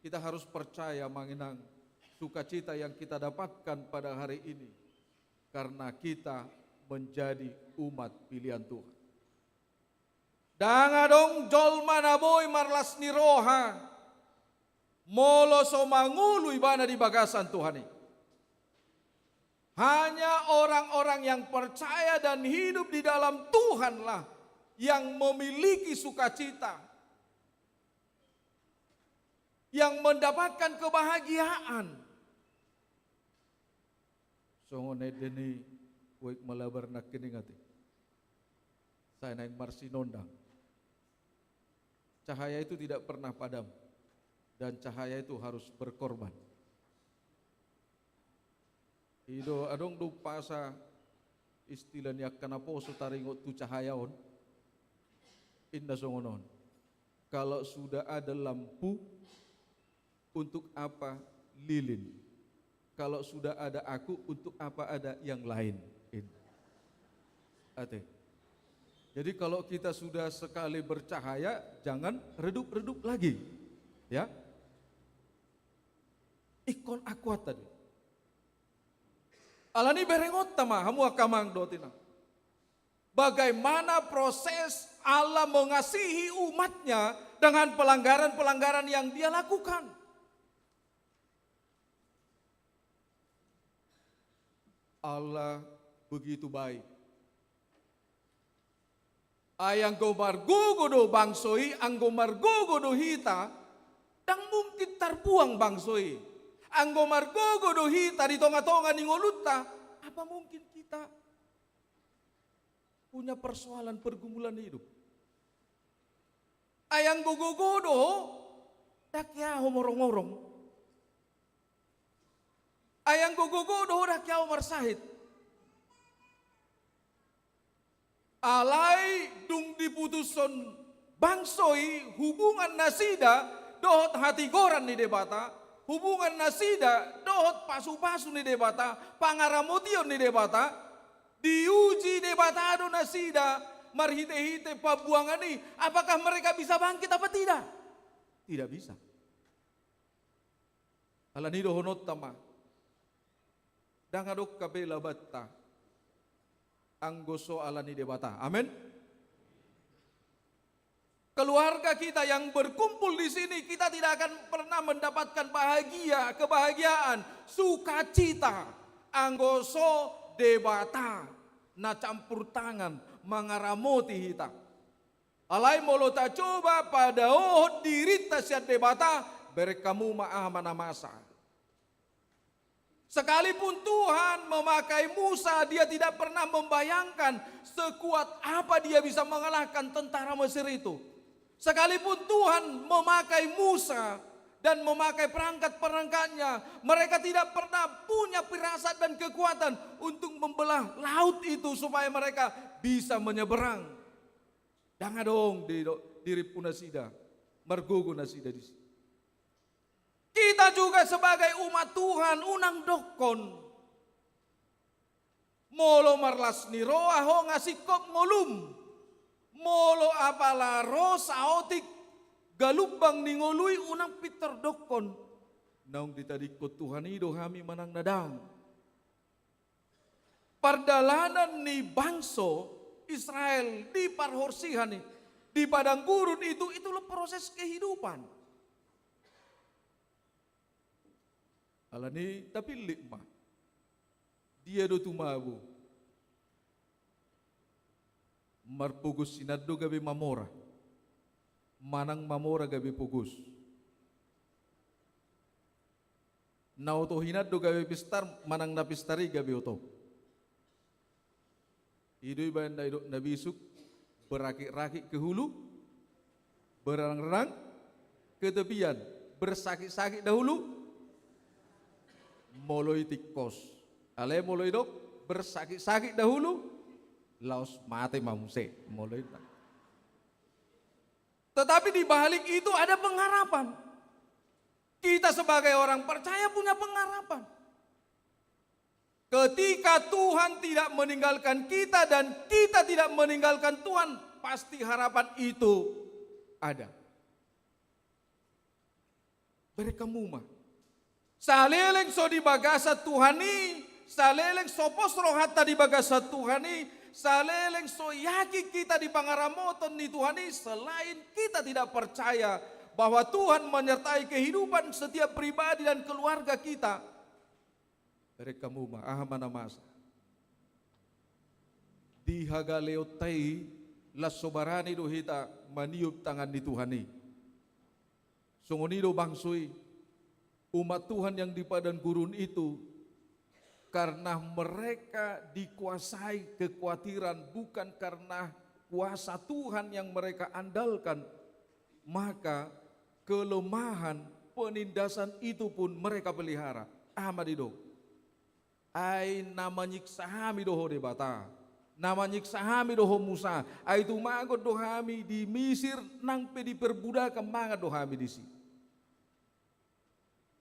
Kita harus percaya, Amang Inang, sukacita yang kita dapatkan pada hari ini karena kita menjadi umat pilihan Tuhan. Ndang adong jolma na boi marlas ni roha molo so mangolu ibana di bagasan Tuhan i. Hanya orang-orang yang percaya dan hidup di dalam Tuhanlah yang memiliki sukacita, yang mendapatkan kebahagiaan. Songon ende ni Boik Malabar nangkining ate. Sai naeng marsinondang. Cahaya itu tidak pernah padam, dan cahaya itu harus berkorban. I do, adong do umpasa istilah ni angka naposo taringot tu cahaya on. Inna songon on. Kalau sudah ada lampu, untuk apa lilin? Kalau sudah ada aku, untuk apa ada yang lain? Inna. Ate. Jadi kalau kita sudah sekali bercahaya, jangan redup-redup lagi. Ya. Ingkon akuat tadi. Alani berengonta ma, hamu angka amang dohot inang. Bagaimana proses Allah mengasihi umat-Nya dengan pelanggaran-pelanggaran yang Dia lakukan? Allah begitu baik. Ai anggo margogo do bangso i, anggo margogo do hita, ndang mungkin tarbuang bangso i. Anggo margogo do hita di tonga-tonga ni ngolunta, apa mungkin kita punya persoalan pergumulan hidup? Ai anggo gogo do ho, ndang hea ho morong-morong. Ai anggo gogo do ho, ndang hea ho marsahit. Alai dung diputushon bangso i hubungan nasida dohot hatigoran ni Debata, hubungan nasida dohot pasu-pasu ni Debata, pangaramotion ni Debata, diuji Debata do nasida, marhite-hite pambuangan i, apakah mereka bisa bangkit apa tidak? Tidak bisa. Alani i dohononta ma, ndang adong hape labanta anggo so ala ni Debata. Amin. Keluarga kita yang berkumpul di sini, kita tidak akan pernah mendapatkan bahagia, kebahagiaan, sukacita, anggo so Debata na campur tangan mangaramoti hita. Alai molo tacoba padaohon dirinta sian Debata, bereng hamu ma aha ma na masa. Sekalipun Tuhan memakai Musa, dia tidak pernah membayangkan sekuat apa dia bisa mengalahkan tentara Mesir itu. Sekalipun Tuhan memakai Musa dan memakai perangkat-perangkatnya, mereka tidak pernah punya firasat dan kekuatan untuk membelah laut itu supaya mereka bisa menyeberang. Ndang adong di, di rimpun nasida, margogo nasida disi. Kita juga sebagai umat Tuhan, unang dokkon. Molo marlas ni roha ho nga singkop ngolum. Molo apala ro saotik galumbang ni ngolu i, unang pintor dokkon, naung ditadingkon Tuhan i do hami manang na ndang. Pardalanan ni bangso Israel di parhorsihan i, di padang gurun itu, itulah proses kehidupan. Alani i tapillit ma. Dia do tumabo? Marpogos hinan do gabe mamora, manang mamora gabe pogos? Na oto hinan do gabe pistar, manang na pistar i gabe oto? I do ibaen na didok na bisuk, berakit-rakit ke hulu, berenang-renang ke tepian, bersakit-sakit dahulu, molo i tingkos. Alai molo didok bersakit-sakit dahulu, laos mate ma muse molo i. Tetapi di balik itu ada pengharapan. Kita sebagai orang percaya punya pengharapan. Ketika Tuhan tidak meninggalkan kita dan kita tidak meninggalkan Tuhan, pasti harapan itu ada. Bereng hamu ma. Saleleng so di bagasan Tuhan i, saleleng so pos rohanta di bagasan Tuhan i, saleleng so yakin kita di pangaramoton ni Tuhan i, selain kita tidak percaya bahwa Tuhan menyertai kehidupan setiap pribadi dan keluarga kita. Bereng hamu ma, aha ma na masa? Di hagaleonta i, las so barani do hita maniop tangan ni Tuhan i. Songon i do bangso i, umat Tuhan yang di padang gurun itu, karena mereka dikuasai kekhawatiran, bukan karena kuasa Tuhan yang mereka andalkan, maka kelemahan, penindasan itu pun mereka pelihara. Aha ma didok? Ai na manyiksa hami do ho Debata, na manyiksa hami do ho Musa, ai tumagon do hami di Misir, nang pe di perbudakan mangan do hami disi.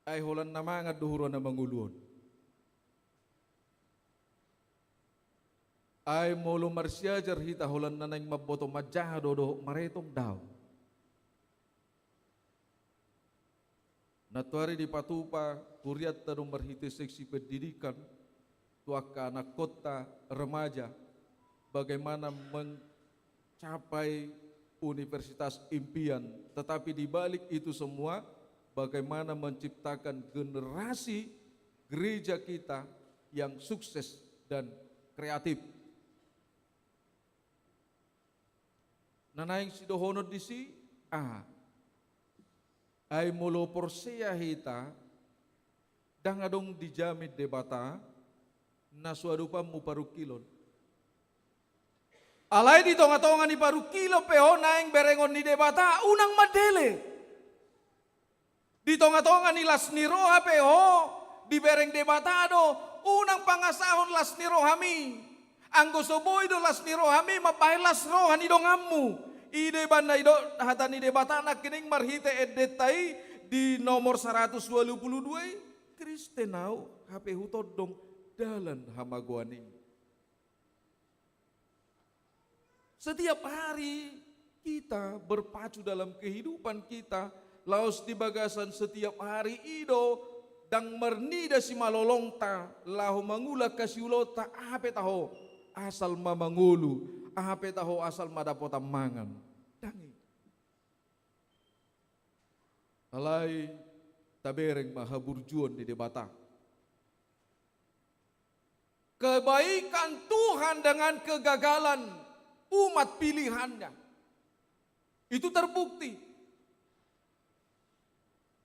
Ai holan na mangan do huroha na mangolu on. Ai molo marsiajar hita holan na naeng mamboto manjaha do dohot maretong, daong. Nantoari dipatupa hurianta do marhite seksi pendidikan tu angka anakkonta remaja, bagaimana mencapai universitas impian, tetapi di balik itu semua, bagaimana menciptakan generasi gereja kita yang sukses dan kreatif. Na naeng sidohonon disi, aha? Ai molo porsea hita, ndang adong dijamin Debata na so adopanmu parungkilon. Alai di tonga-tonga ni parungkilon pe ho naeng berengon ni Debata, unang mandele. Di tonga-tonga ni las ni roha pe ho dibereng Debata do, unang pangasahon las ni rohami. Anggo so boi do las ni rohami mambahen las roha ni donganmu. I do ibaen na didok hata ni Debata nangkining marhite endenta i di nomor saratus ualu pulu dua i, Kristen ahu, hape hutondong dalan hamagoan i. Setiap hari kita berpacu dalam kehidupan kita, laos di bagasan setiap hari i do, ndang marnida simalolongta laho mangula hasiulaonta, aha pe taho, asal ma mangolu, aha pe taho, asal ma dapotan mangan. Ndang i. Alai tabereng ma haburjuon ni Debata. Kebaikan Tuhan dengan kegagalan umat pilihan-Nya. Itu terbukti.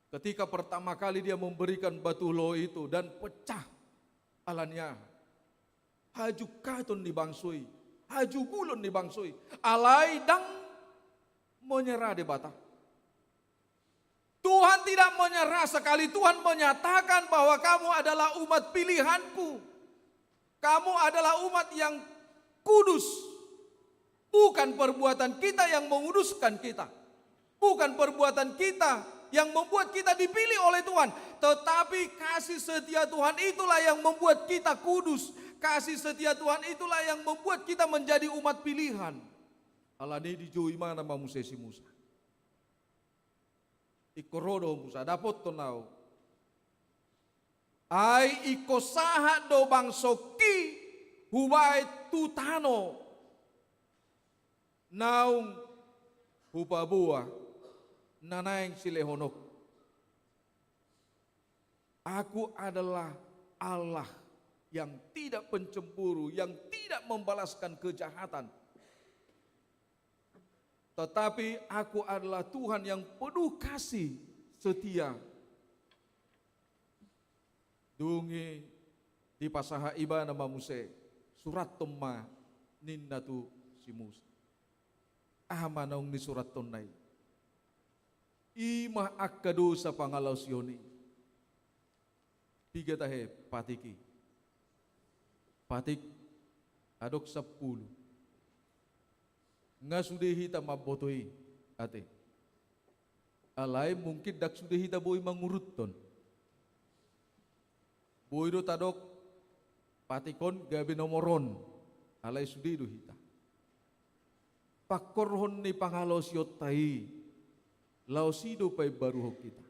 Ketika pertama kali Dia memberikan batu loh itu dan pecah ala ni aha? Hajungkaton ni bangso i, hajugulon ni bangso i. Alai ndang menyerah Debata. Tuhan tidak menyerah sekali. Tuhan menyatakan bahwa kamu adalah umat pilihan-Ku. Kamu adalah umat yang kudus. Bukan perbuatan kita yang menguduskan kita. Bukan perbuatan kita yang membuat kita dipilih oleh Tuhan. Tetapi kasih setia Tuhan itulah yang membuat kita kudus. Kasih setia Tuhan itulah yang membuat kita menjadi umat pilihan. Alani i dijou imana ma muse si Musa. Ingkon ro do Musa, dapothon ahu. Ai ingkon sahat do bangsongki hubaen tu tano naung hupaboa na naeng silehononku. Aku adalah Allah yang tidak pencemburu, yang tidak membalaskan kejahatan. Tetapi Aku adalah Tuhan yang penuh kasih setia. Dung i dipasahat Ibana ma muse, surathon ma ninna tu si Musa. Aha ma naung nisurathonna i? I ma angka dosa pangalaosion i. Piga tahe patik i? Patik adong sampulu. Nga sude hita mamboto i, ate. Alai mungkin ndang sude hita boi manguruthon. Boi do tadok patik on gabe nomor on, alai sude do hita. Pangkorhon ni pangalaosionta i, laos i do paimbaruhon hita.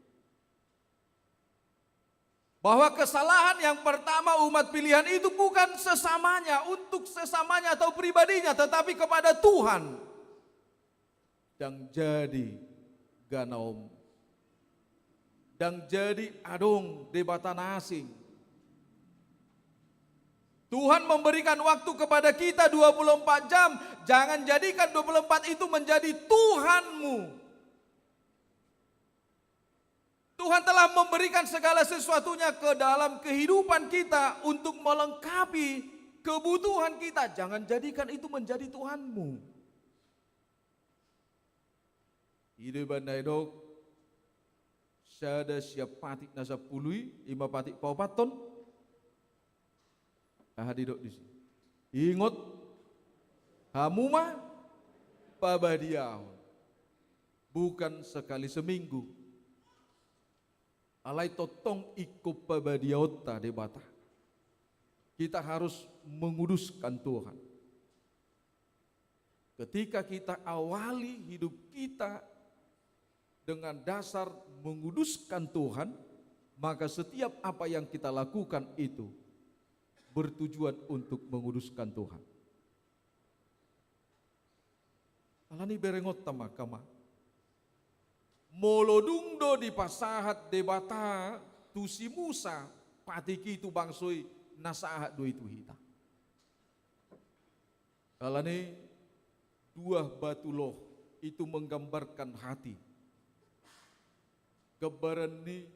Bahwa kesalahan yang pertama umat pilihan itu bukan sesamanya, untuk sesamanya atau pribadinya, tetapi kepada Tuhan. Ndang jadi ganaon. Ndang jadi adong debata na asing. Tuhan memberikan waktu kepada kita dua puluh empat jam. Jangan jadikan dua puluh empat itu menjadi Tuhanmu. Tuhan telah memberikan segala sesuatunya ke dalam kehidupan kita untuk melengkapi kebutuhan kita. Jangan jadikan itu menjadi Tuhanmu. I do ibana didok, sada sian patik na sampulu i, i ma patik paopathon. Aha didok disi? Ingot hamu ma pabadiahon. Bukan sekali seminggu. Alai tongtong ingkon pabadiahonta Debata. Kita harus menguduskan Tuhan. Ketika kita awali hidup kita dengan dasar menguduskan Tuhan, maka setiap apa yang kita lakukan itu bertujuan untuk menguduskan Tuhan. Alani berengonta ma angka amang. Molo dung do dipasahat Debata tu si Musa patik i tu bangso i, na sahat do i tu hita. Alani dua batu loh itu menggambarkan hati. Gambaran ni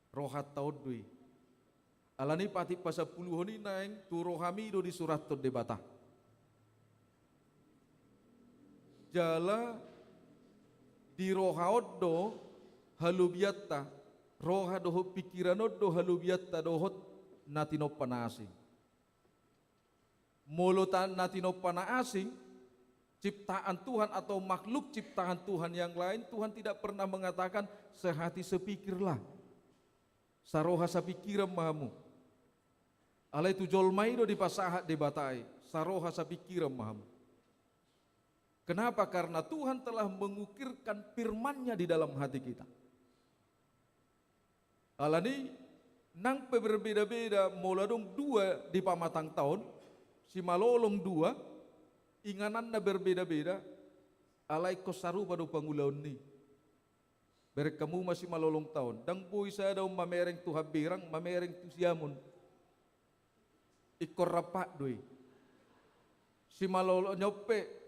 rohanta on do i. Alani patik pasampuluhon i naeng tu rohami do disurathon Debata. Jala di roha on do halobianta, roha dohot pingkiran on do halobianta dohot na tinompa na asing. Molo ta-, na tinompa na asing, ciptaan Tuhan atau makhluk ciptaan Tuhan yang lain, Tuhan tidak pernah mengatakan, "Sehati sepikirlah." Saroha sapingkiran ma hamu. Alai tu jolma i do dipasahat Debata i, saroha sapingkiran ma hamu. Kenapa? Karena Tuhan telah mengukirkan firman-Nya di dalam hati kita. Alani, nang pe berbeda-beda, molo adong dua di pamatangta on, simalolong dua, ingananna berbeda-beda, alai ingkon sarupa do pangulaonna i. Bereng hamu ma simalolongta on, ndang boi sada on mamereng tu hambirang, mamereng tu siamun. Ingkon rap do i. Simalolong on pe,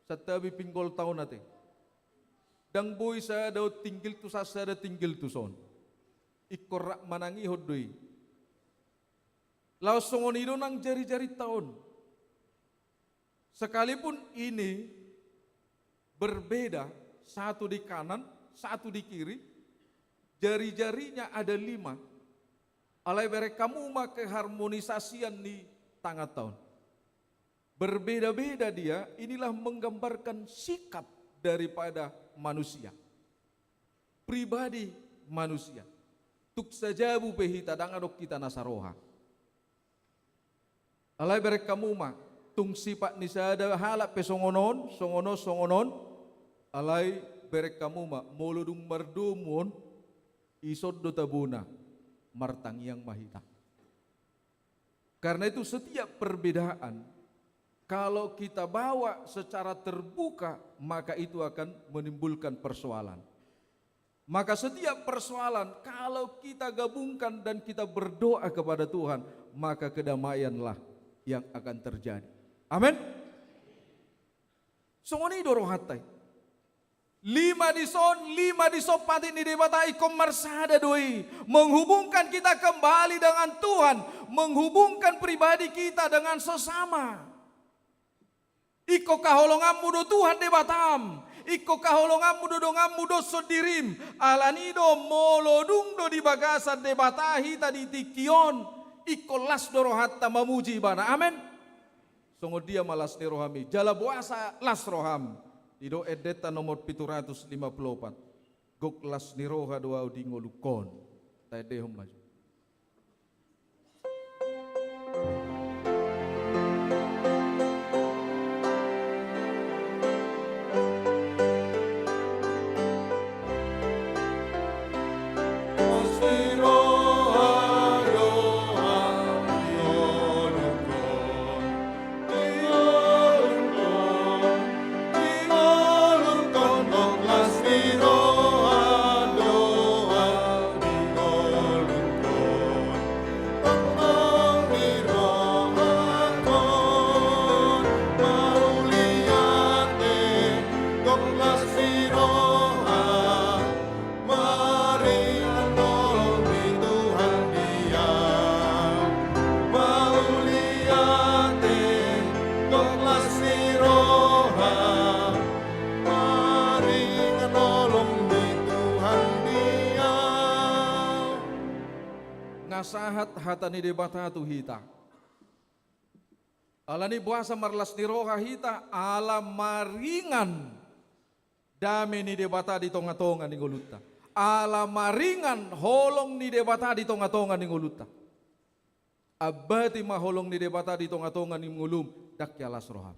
santabi pinggolta on ate. Ndang boi sada on tinggil tu san, sada tinggil tu son. Ingkon rap manangihon do i. Laos songon i do nang jari-jarinta on. Sekalipun ini berbeda, satu di kanan, satu di kiri, jari-jarinya ada lima. Alai bereng hamu ma keharmonisasian ni tanganta on. Berbeda-beda dia, inilah menggambarkan sikap daripada manusia. Pribadi manusia. Tung sajabu pe hita, ndang adong hita na saroha. Alai bereng hamu ma, tung sipat ni sada halak pe songon on, songon on, songon on. Alai bereng hamu ma, molo dung mardomu on, ison do tabona, martangiang ma hita. Karena itu, setiap perbedaan, kalau kita bawa secara terbuka, maka itu akan menimbulkan persoalan. Maka setiap persoalan, kalau kita gabungkan dan kita berdoa kepada Tuhan, maka kedamaianlah yang akan terjadi. Amin. Songon i do rohanta i. Lima dison, lima dison patik ni Debata ingkon marsada do i. Menghubungkan kita kembali dengan Tuhan, menghubungkan pribadi kita dengan sesama. Ingkon haholonganmu do Tuhan Debatam. Ingkon haholonganmu do donganmu dohot sondirim. Alani do molo dung do di bagasan Debata hita di tingki on, ingkon las do rohanta mamuji Ibana. Amen. Songon dia ma las ni rohami? Jala boasa las roham? Didok endenta nomor pitu ratus lima pulu opat. Gok las ni roha do ahu di ngolungkon. Taendehon ma jo. Maringan holong ni Tuhan dia, mauliate, gok las ni roha. Maringan holong ni Tuhan dia. Nga sahat hata ni Debata tu hita. Alani boasa marlas ni roha hita? Ala maringan dame ni Debata di tonga-tonga ni ngolunta. Ala maringan holong ni Debata di tonga-tonga ni ngolunta. Ambati ma holong ni Debata di tonga-tonga ni ngolum, ndang hea las roham.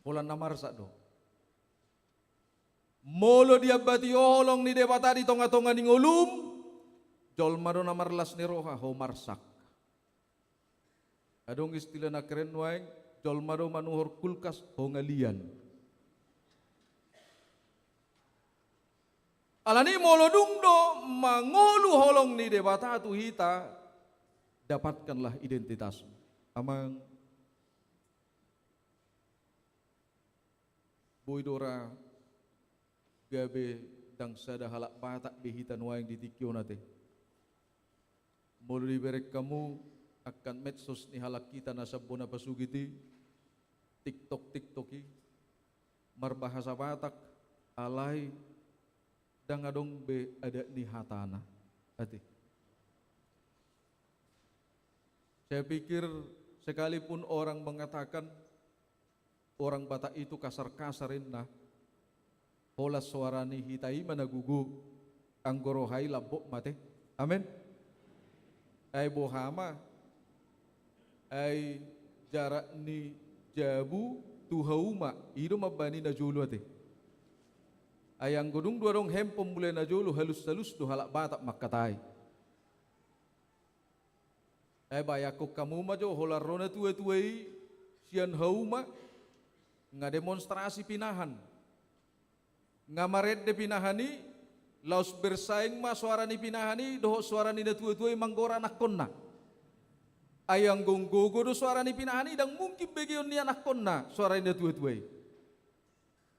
Holan na marsak do. Molo diambati holong ni Debata di tonga-tonga ni ngolum, jolma do na marlas ni roha, ho marsak. Adong istilah na keren nuaeng, jolma do manuhor kulkas, ho ngalian. Alani molo dung do mangolu holong ni Debata tu hita, dapatkanlah identitasmu. Amang, boi do ra gabe ndang sada halak Batak be hita nuaeng di tingki on ate. Molo dibereng hamu angka medsos ni halak hita na sambona pasugit i, TikTok, TikTok i, marbahasa Batak, alai ndang adong be adat ni hatana. Ate. Saya pikir sekalipun orang mengatakan orang Batak itu kasar-kasar inna, holan soara ni hita i ma na gogo, anggo roha i lambok ma ate. Amen. Ai boha ma? Ai jarak ni jabu tu hauma, i do mambahen i najolo ate. Ai anggo dung do adong handphone mulai najolo, halus-halus do halak Batak mangkatai. Ai bayangkon hamu ma jo, holan ro natua-tua i sian hauma, nga demonstrasi pinahan. Nga marende pinahan i, laos bersaing ma soara ni pinahan i dohot soara ni natua-tua i manggora anakkonna. Ai anggo gogo do soara ni pinahan i, ndang mungkin begeon ni anakkonna soara ni natua-tua i.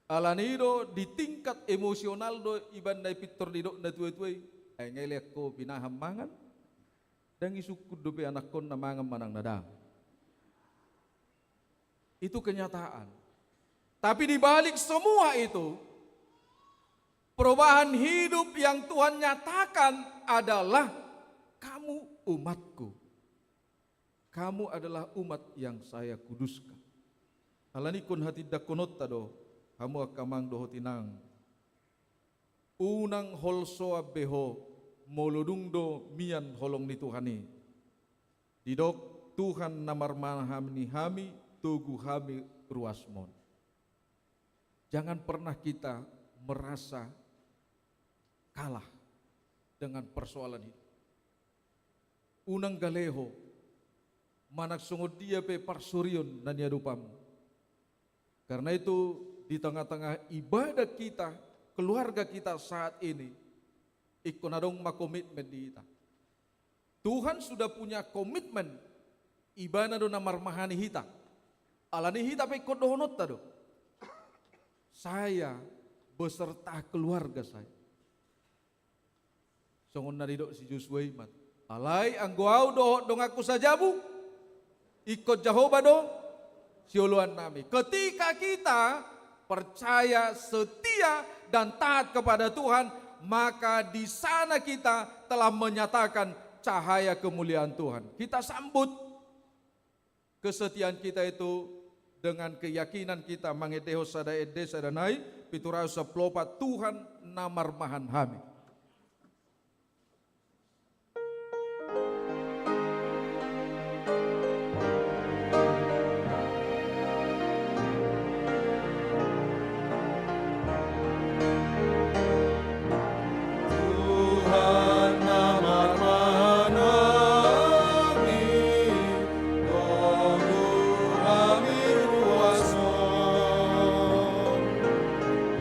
Alani i do di tingkat emosional do ibana i pintor didok natua-tua i. Ai nga ilean ho pinahan mangan, ndang isungkun dope anakkonna mangan manang na dang. Itu kenyataan. Tapi di balik semua itu, perubahan hidup yang Tuhan nyatakan adalah, "Kamu umatku. Kamu adalah umat yang saya kuduskan." Alani i ingkon hatindangkononta do, hamu angka amang dohot inang. Unang holsoan be ho, molo dung do mian holong ni Tuhan i. Didok, Tuhan na marmahani hami, togu hami ruasmon. Jangan pernah kita merasa kalah dengan persoalan hidup. Unang gale ho, manang songon dia pe parsorion na niadopanmu. Karena itu, di tengah-tengah ibadah kita, keluarga kita saat ini, ingkon adong ma komitmen di hita. Tuhan sudah punya komitmen, ibana do na marmahani hita. Alani i hita pe ingkon dohononta do, "Saya beserta keluarga saya." Songon na nidok si Josua i ma, "Alai anggo ahu dohot donganku sajabu, ingkon Jahowa do sioloan nami." Ketika kita percaya, setia, dan taat kepada Tuhan, maka di sana kita telah menyatakan cahaya kemuliaan Tuhan. Kita sambut kesetiaan kita itu dengan keyakinan kita mangendehon sada ende, sada nai, pitu ratus sampulu opat, Tuhan na marmahan hami. Tuhan na marmahan hami, togu hami ruas on,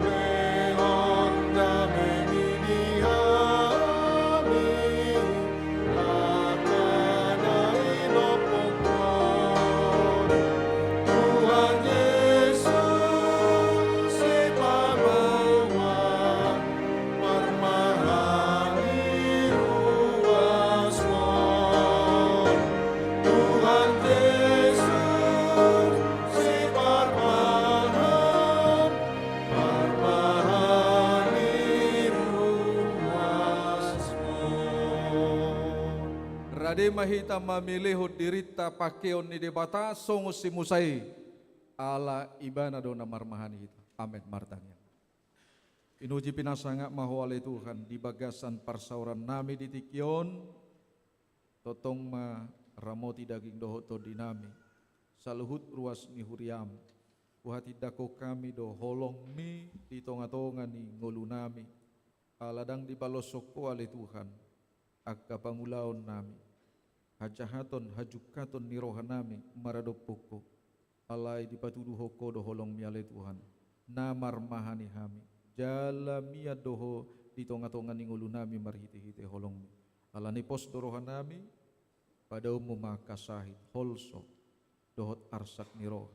lehon damemi di hami, angka na inompungkon. Tuhan Jesus, si pamoa, marmahani ruasmon. Tuhan Jesus, si parmahan, marmahani ruasmon. Rade ma hita mamilehon dirinta pangkeon ni Debata songon si Musa i, ala Ibana do na marmahani hita. Amen. Martangiang. Pinuji pinasangap ma Ho ale Tuhan di bagasan parsaoran nami di tingki on. Tongtong ma ramoti daging dohot tondi nami, saluhut ruas ni huriam. Huhatindangkon hami do holongmi di tonga-tonga ni ngolu nami. Ala ndang dibaloshon Ho ale Tuhan angka pangulaon nami, hajahaton, hajungkaton ni roha nami maradophon Ho. Alai dipatuduhon Ho do holongmi ale Tuhan, na marmahani hami. Jala mian do Ho di tonga-tonga ni ngolu nami marhite-hite holongmi. Alani pos do roha nami, padaonmu ma angka sahit, holso, dohot arsak ni roha.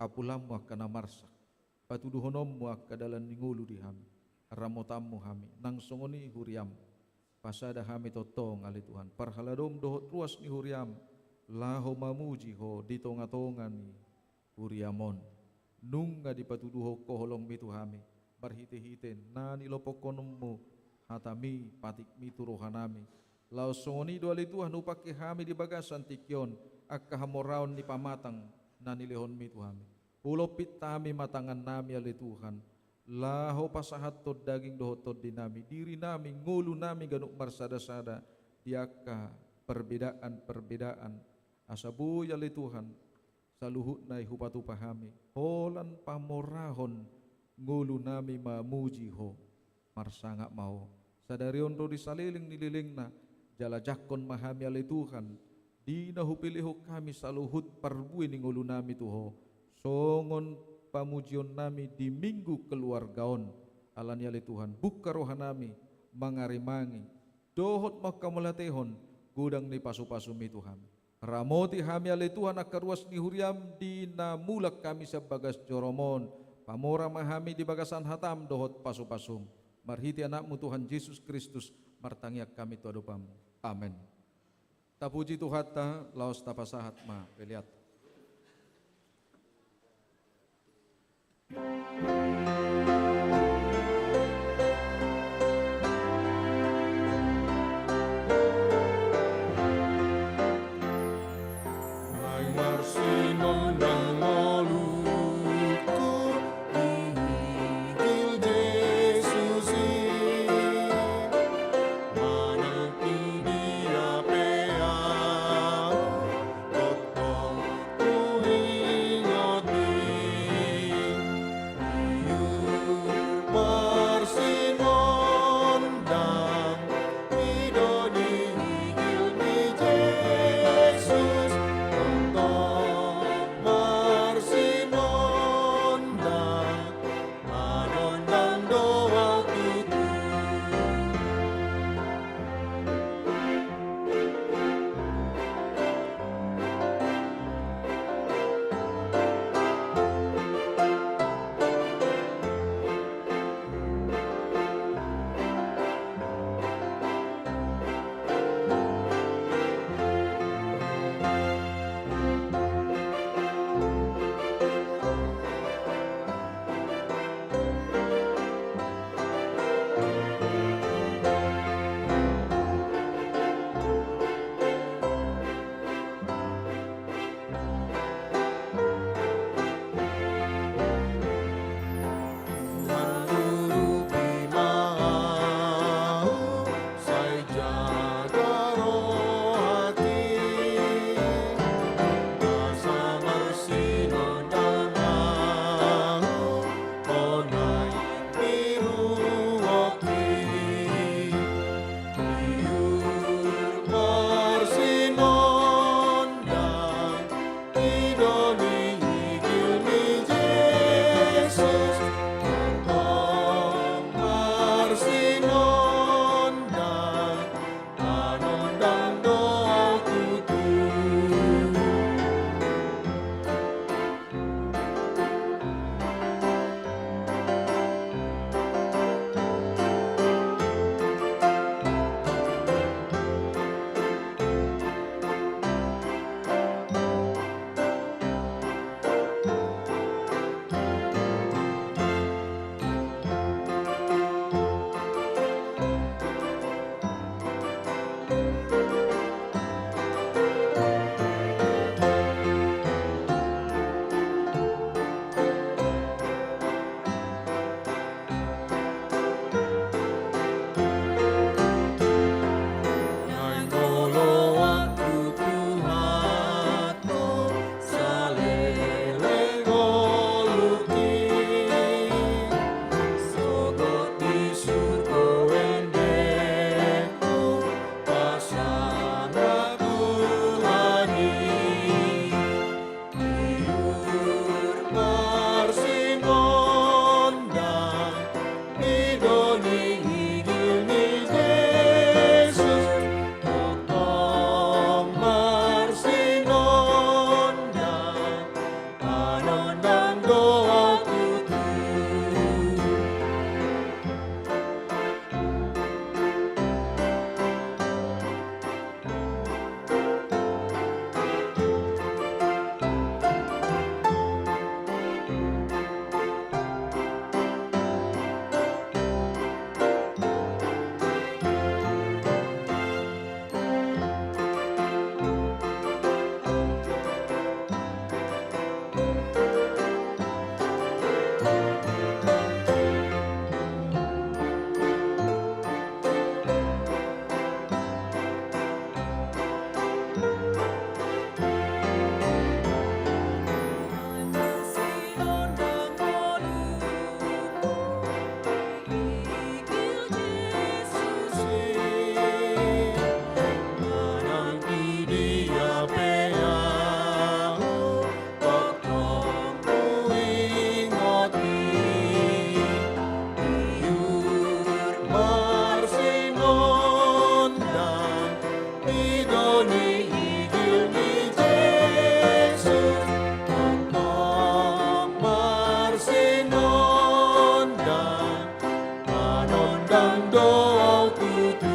Apulanmu angka na marsak, patuduhononmu angka dalan ni ngolu di hami, ramotanmu hami, nang songon i huriam. Pasada hami tongtong ale Tuhan parhaladom dohot ruas ni huriam, laho mamuji Ho di tonga-tonga ni huriam on. Nunga dipatuduhon Ho holongmi tu hami, marhite-hite na nilopohononmu hatami, patikmi tu roha nami. Laos songon i do ale Tuhan hupangke hami di bagasan tingki on, angka hamoraon ni pamatang na nilehonmi tu hami. Hulompit hami ma tangan nami ale Tuhan, laho pasahathon daging dohot tondi nami, diri nami, ngolu nami ganup marsada-sada di angka perbedaan-perbedaan. Asa boi ale Tuhan, saluhutna i hupatupa hami, holan pamorahon ngolunami mamuji Ho. Marsangap ma Ho. Sadari on ro di saleleng ni lelengna, jala jangkon ma hami ale Tuhan, di na hupelehon hami saluhut parbue ni ngolunami tu Ho, songon pamujionnami di Minggu Keluarga on. Alani ale Tuhan, bungka rohanami, mangarimangi, dohot manghamauliatehon godang ni pasupasum i tu hami. Ramoti hami ale Tuhan angka ruas ni huriam di na mulak hami sian bagas jorom on. Pamora ma hami di bagasan hatam dohot pasupasum. Marhite Anakmu Tuhan Jesus Kristus, martangiang hami tu adopanmu. Amen. Tapuji Tuhanta, laos tapasahat ma pelean. Naeng marsinondang ngolungku di gigir Jesus i, manang di dia pe ahu, tongtong Ndang do au tutu.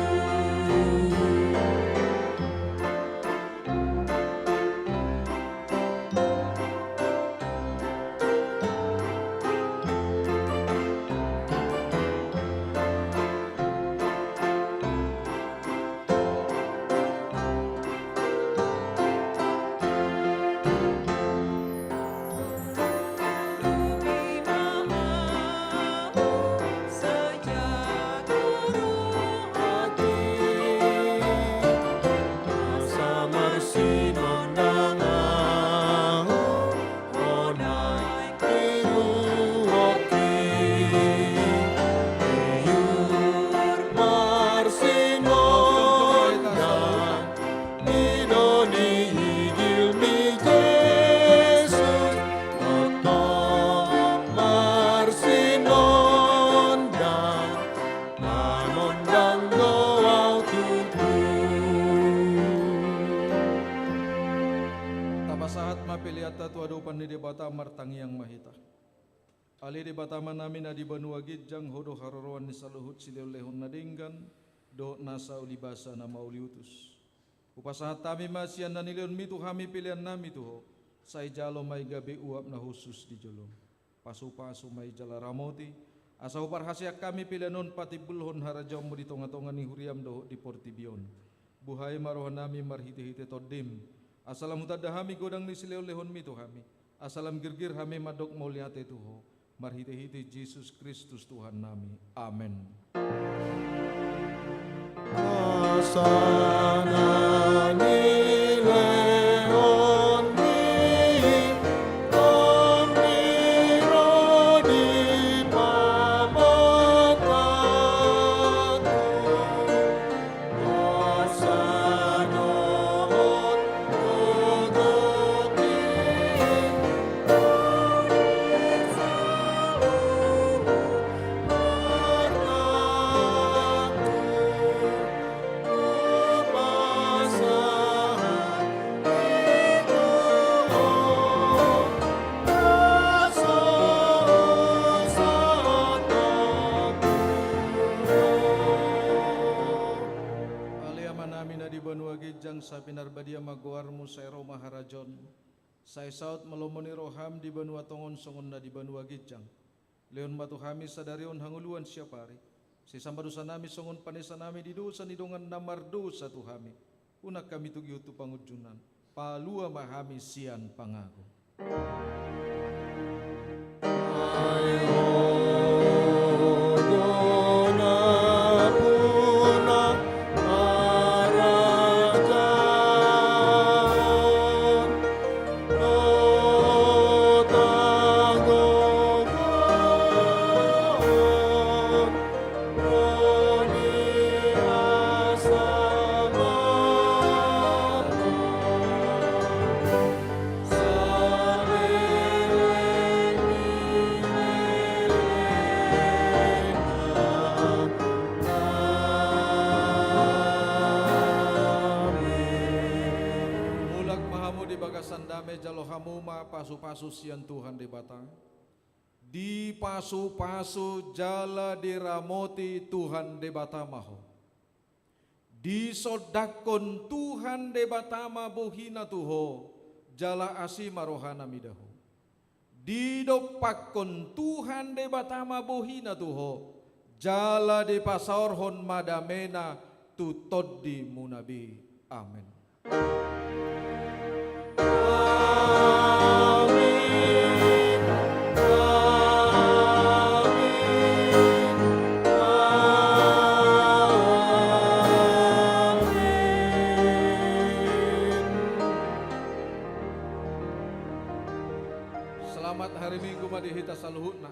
Tapasahat ma peleanta tu adopan ni Debata, martangiang ma hita. Ale Debata Amanami na di banua ginjang, Ho do haroroan ni saluhut silehonlehon na denggan dohot nasa ulibasa na mauliutus. Hupasahat hami ma sian na nilehonMi tu hami peleannami tu Ho, sai jalo ma i gabe uap na hushus di jolom. Pasupasu ma i jala ramoti, asa huparhaseang hami pelean on patimbulhon harajaonMu di tongatonga ni huriaM dohot di portibi on. Buhai ma rohanami marhitehite TondiM, asa lam hutanda hami godang ni silehonlehonMi tu hami, asa lam girgir hami mandok mauliate tu Ho, marhitehite Jesus Kristus Tuhannami. Amen. Asa na nilehon ni Tondi ro di pamotanku, asa dohot gogoki saluhut marnakku. Ale Amanami na di banua ginjang, sai pinarbadia ma goarMu, sai ro ma harajaonMu, sai saut ma lomo ni rohaM di banua tonga on songon na di banua ginjang. Lehon ma tu hami sadari on hangoluan siapari. Sesa ma dosanami songon panesanami di dosa ni dongan na mardosa tu hami. Unang hami togihon tu pangunjunan. Palua ma hami sian pangago. Ai Ho do nampuna harajaon dohot hagogoon, ro di asa marnono saleleng ni lelengna. Amen. Mulak ma hamu di bagasan dame, jalo hamu ma pasupasu sian Tuhan Debata. Dipasupasu jala diramoti Tuhan Debata ma ho. Disondangkon Tuhan Debata ma bohiNa tu ho, jala asi ma rohaNa mida ho. Didompakkon Tuhan Debata ma bohiNa tu ho, jala dipasaorhon ma dameNa tu tondimuna be. Amen. Amen. Amen. Amen. Selamat hari Minggu ma di hita saluhutna.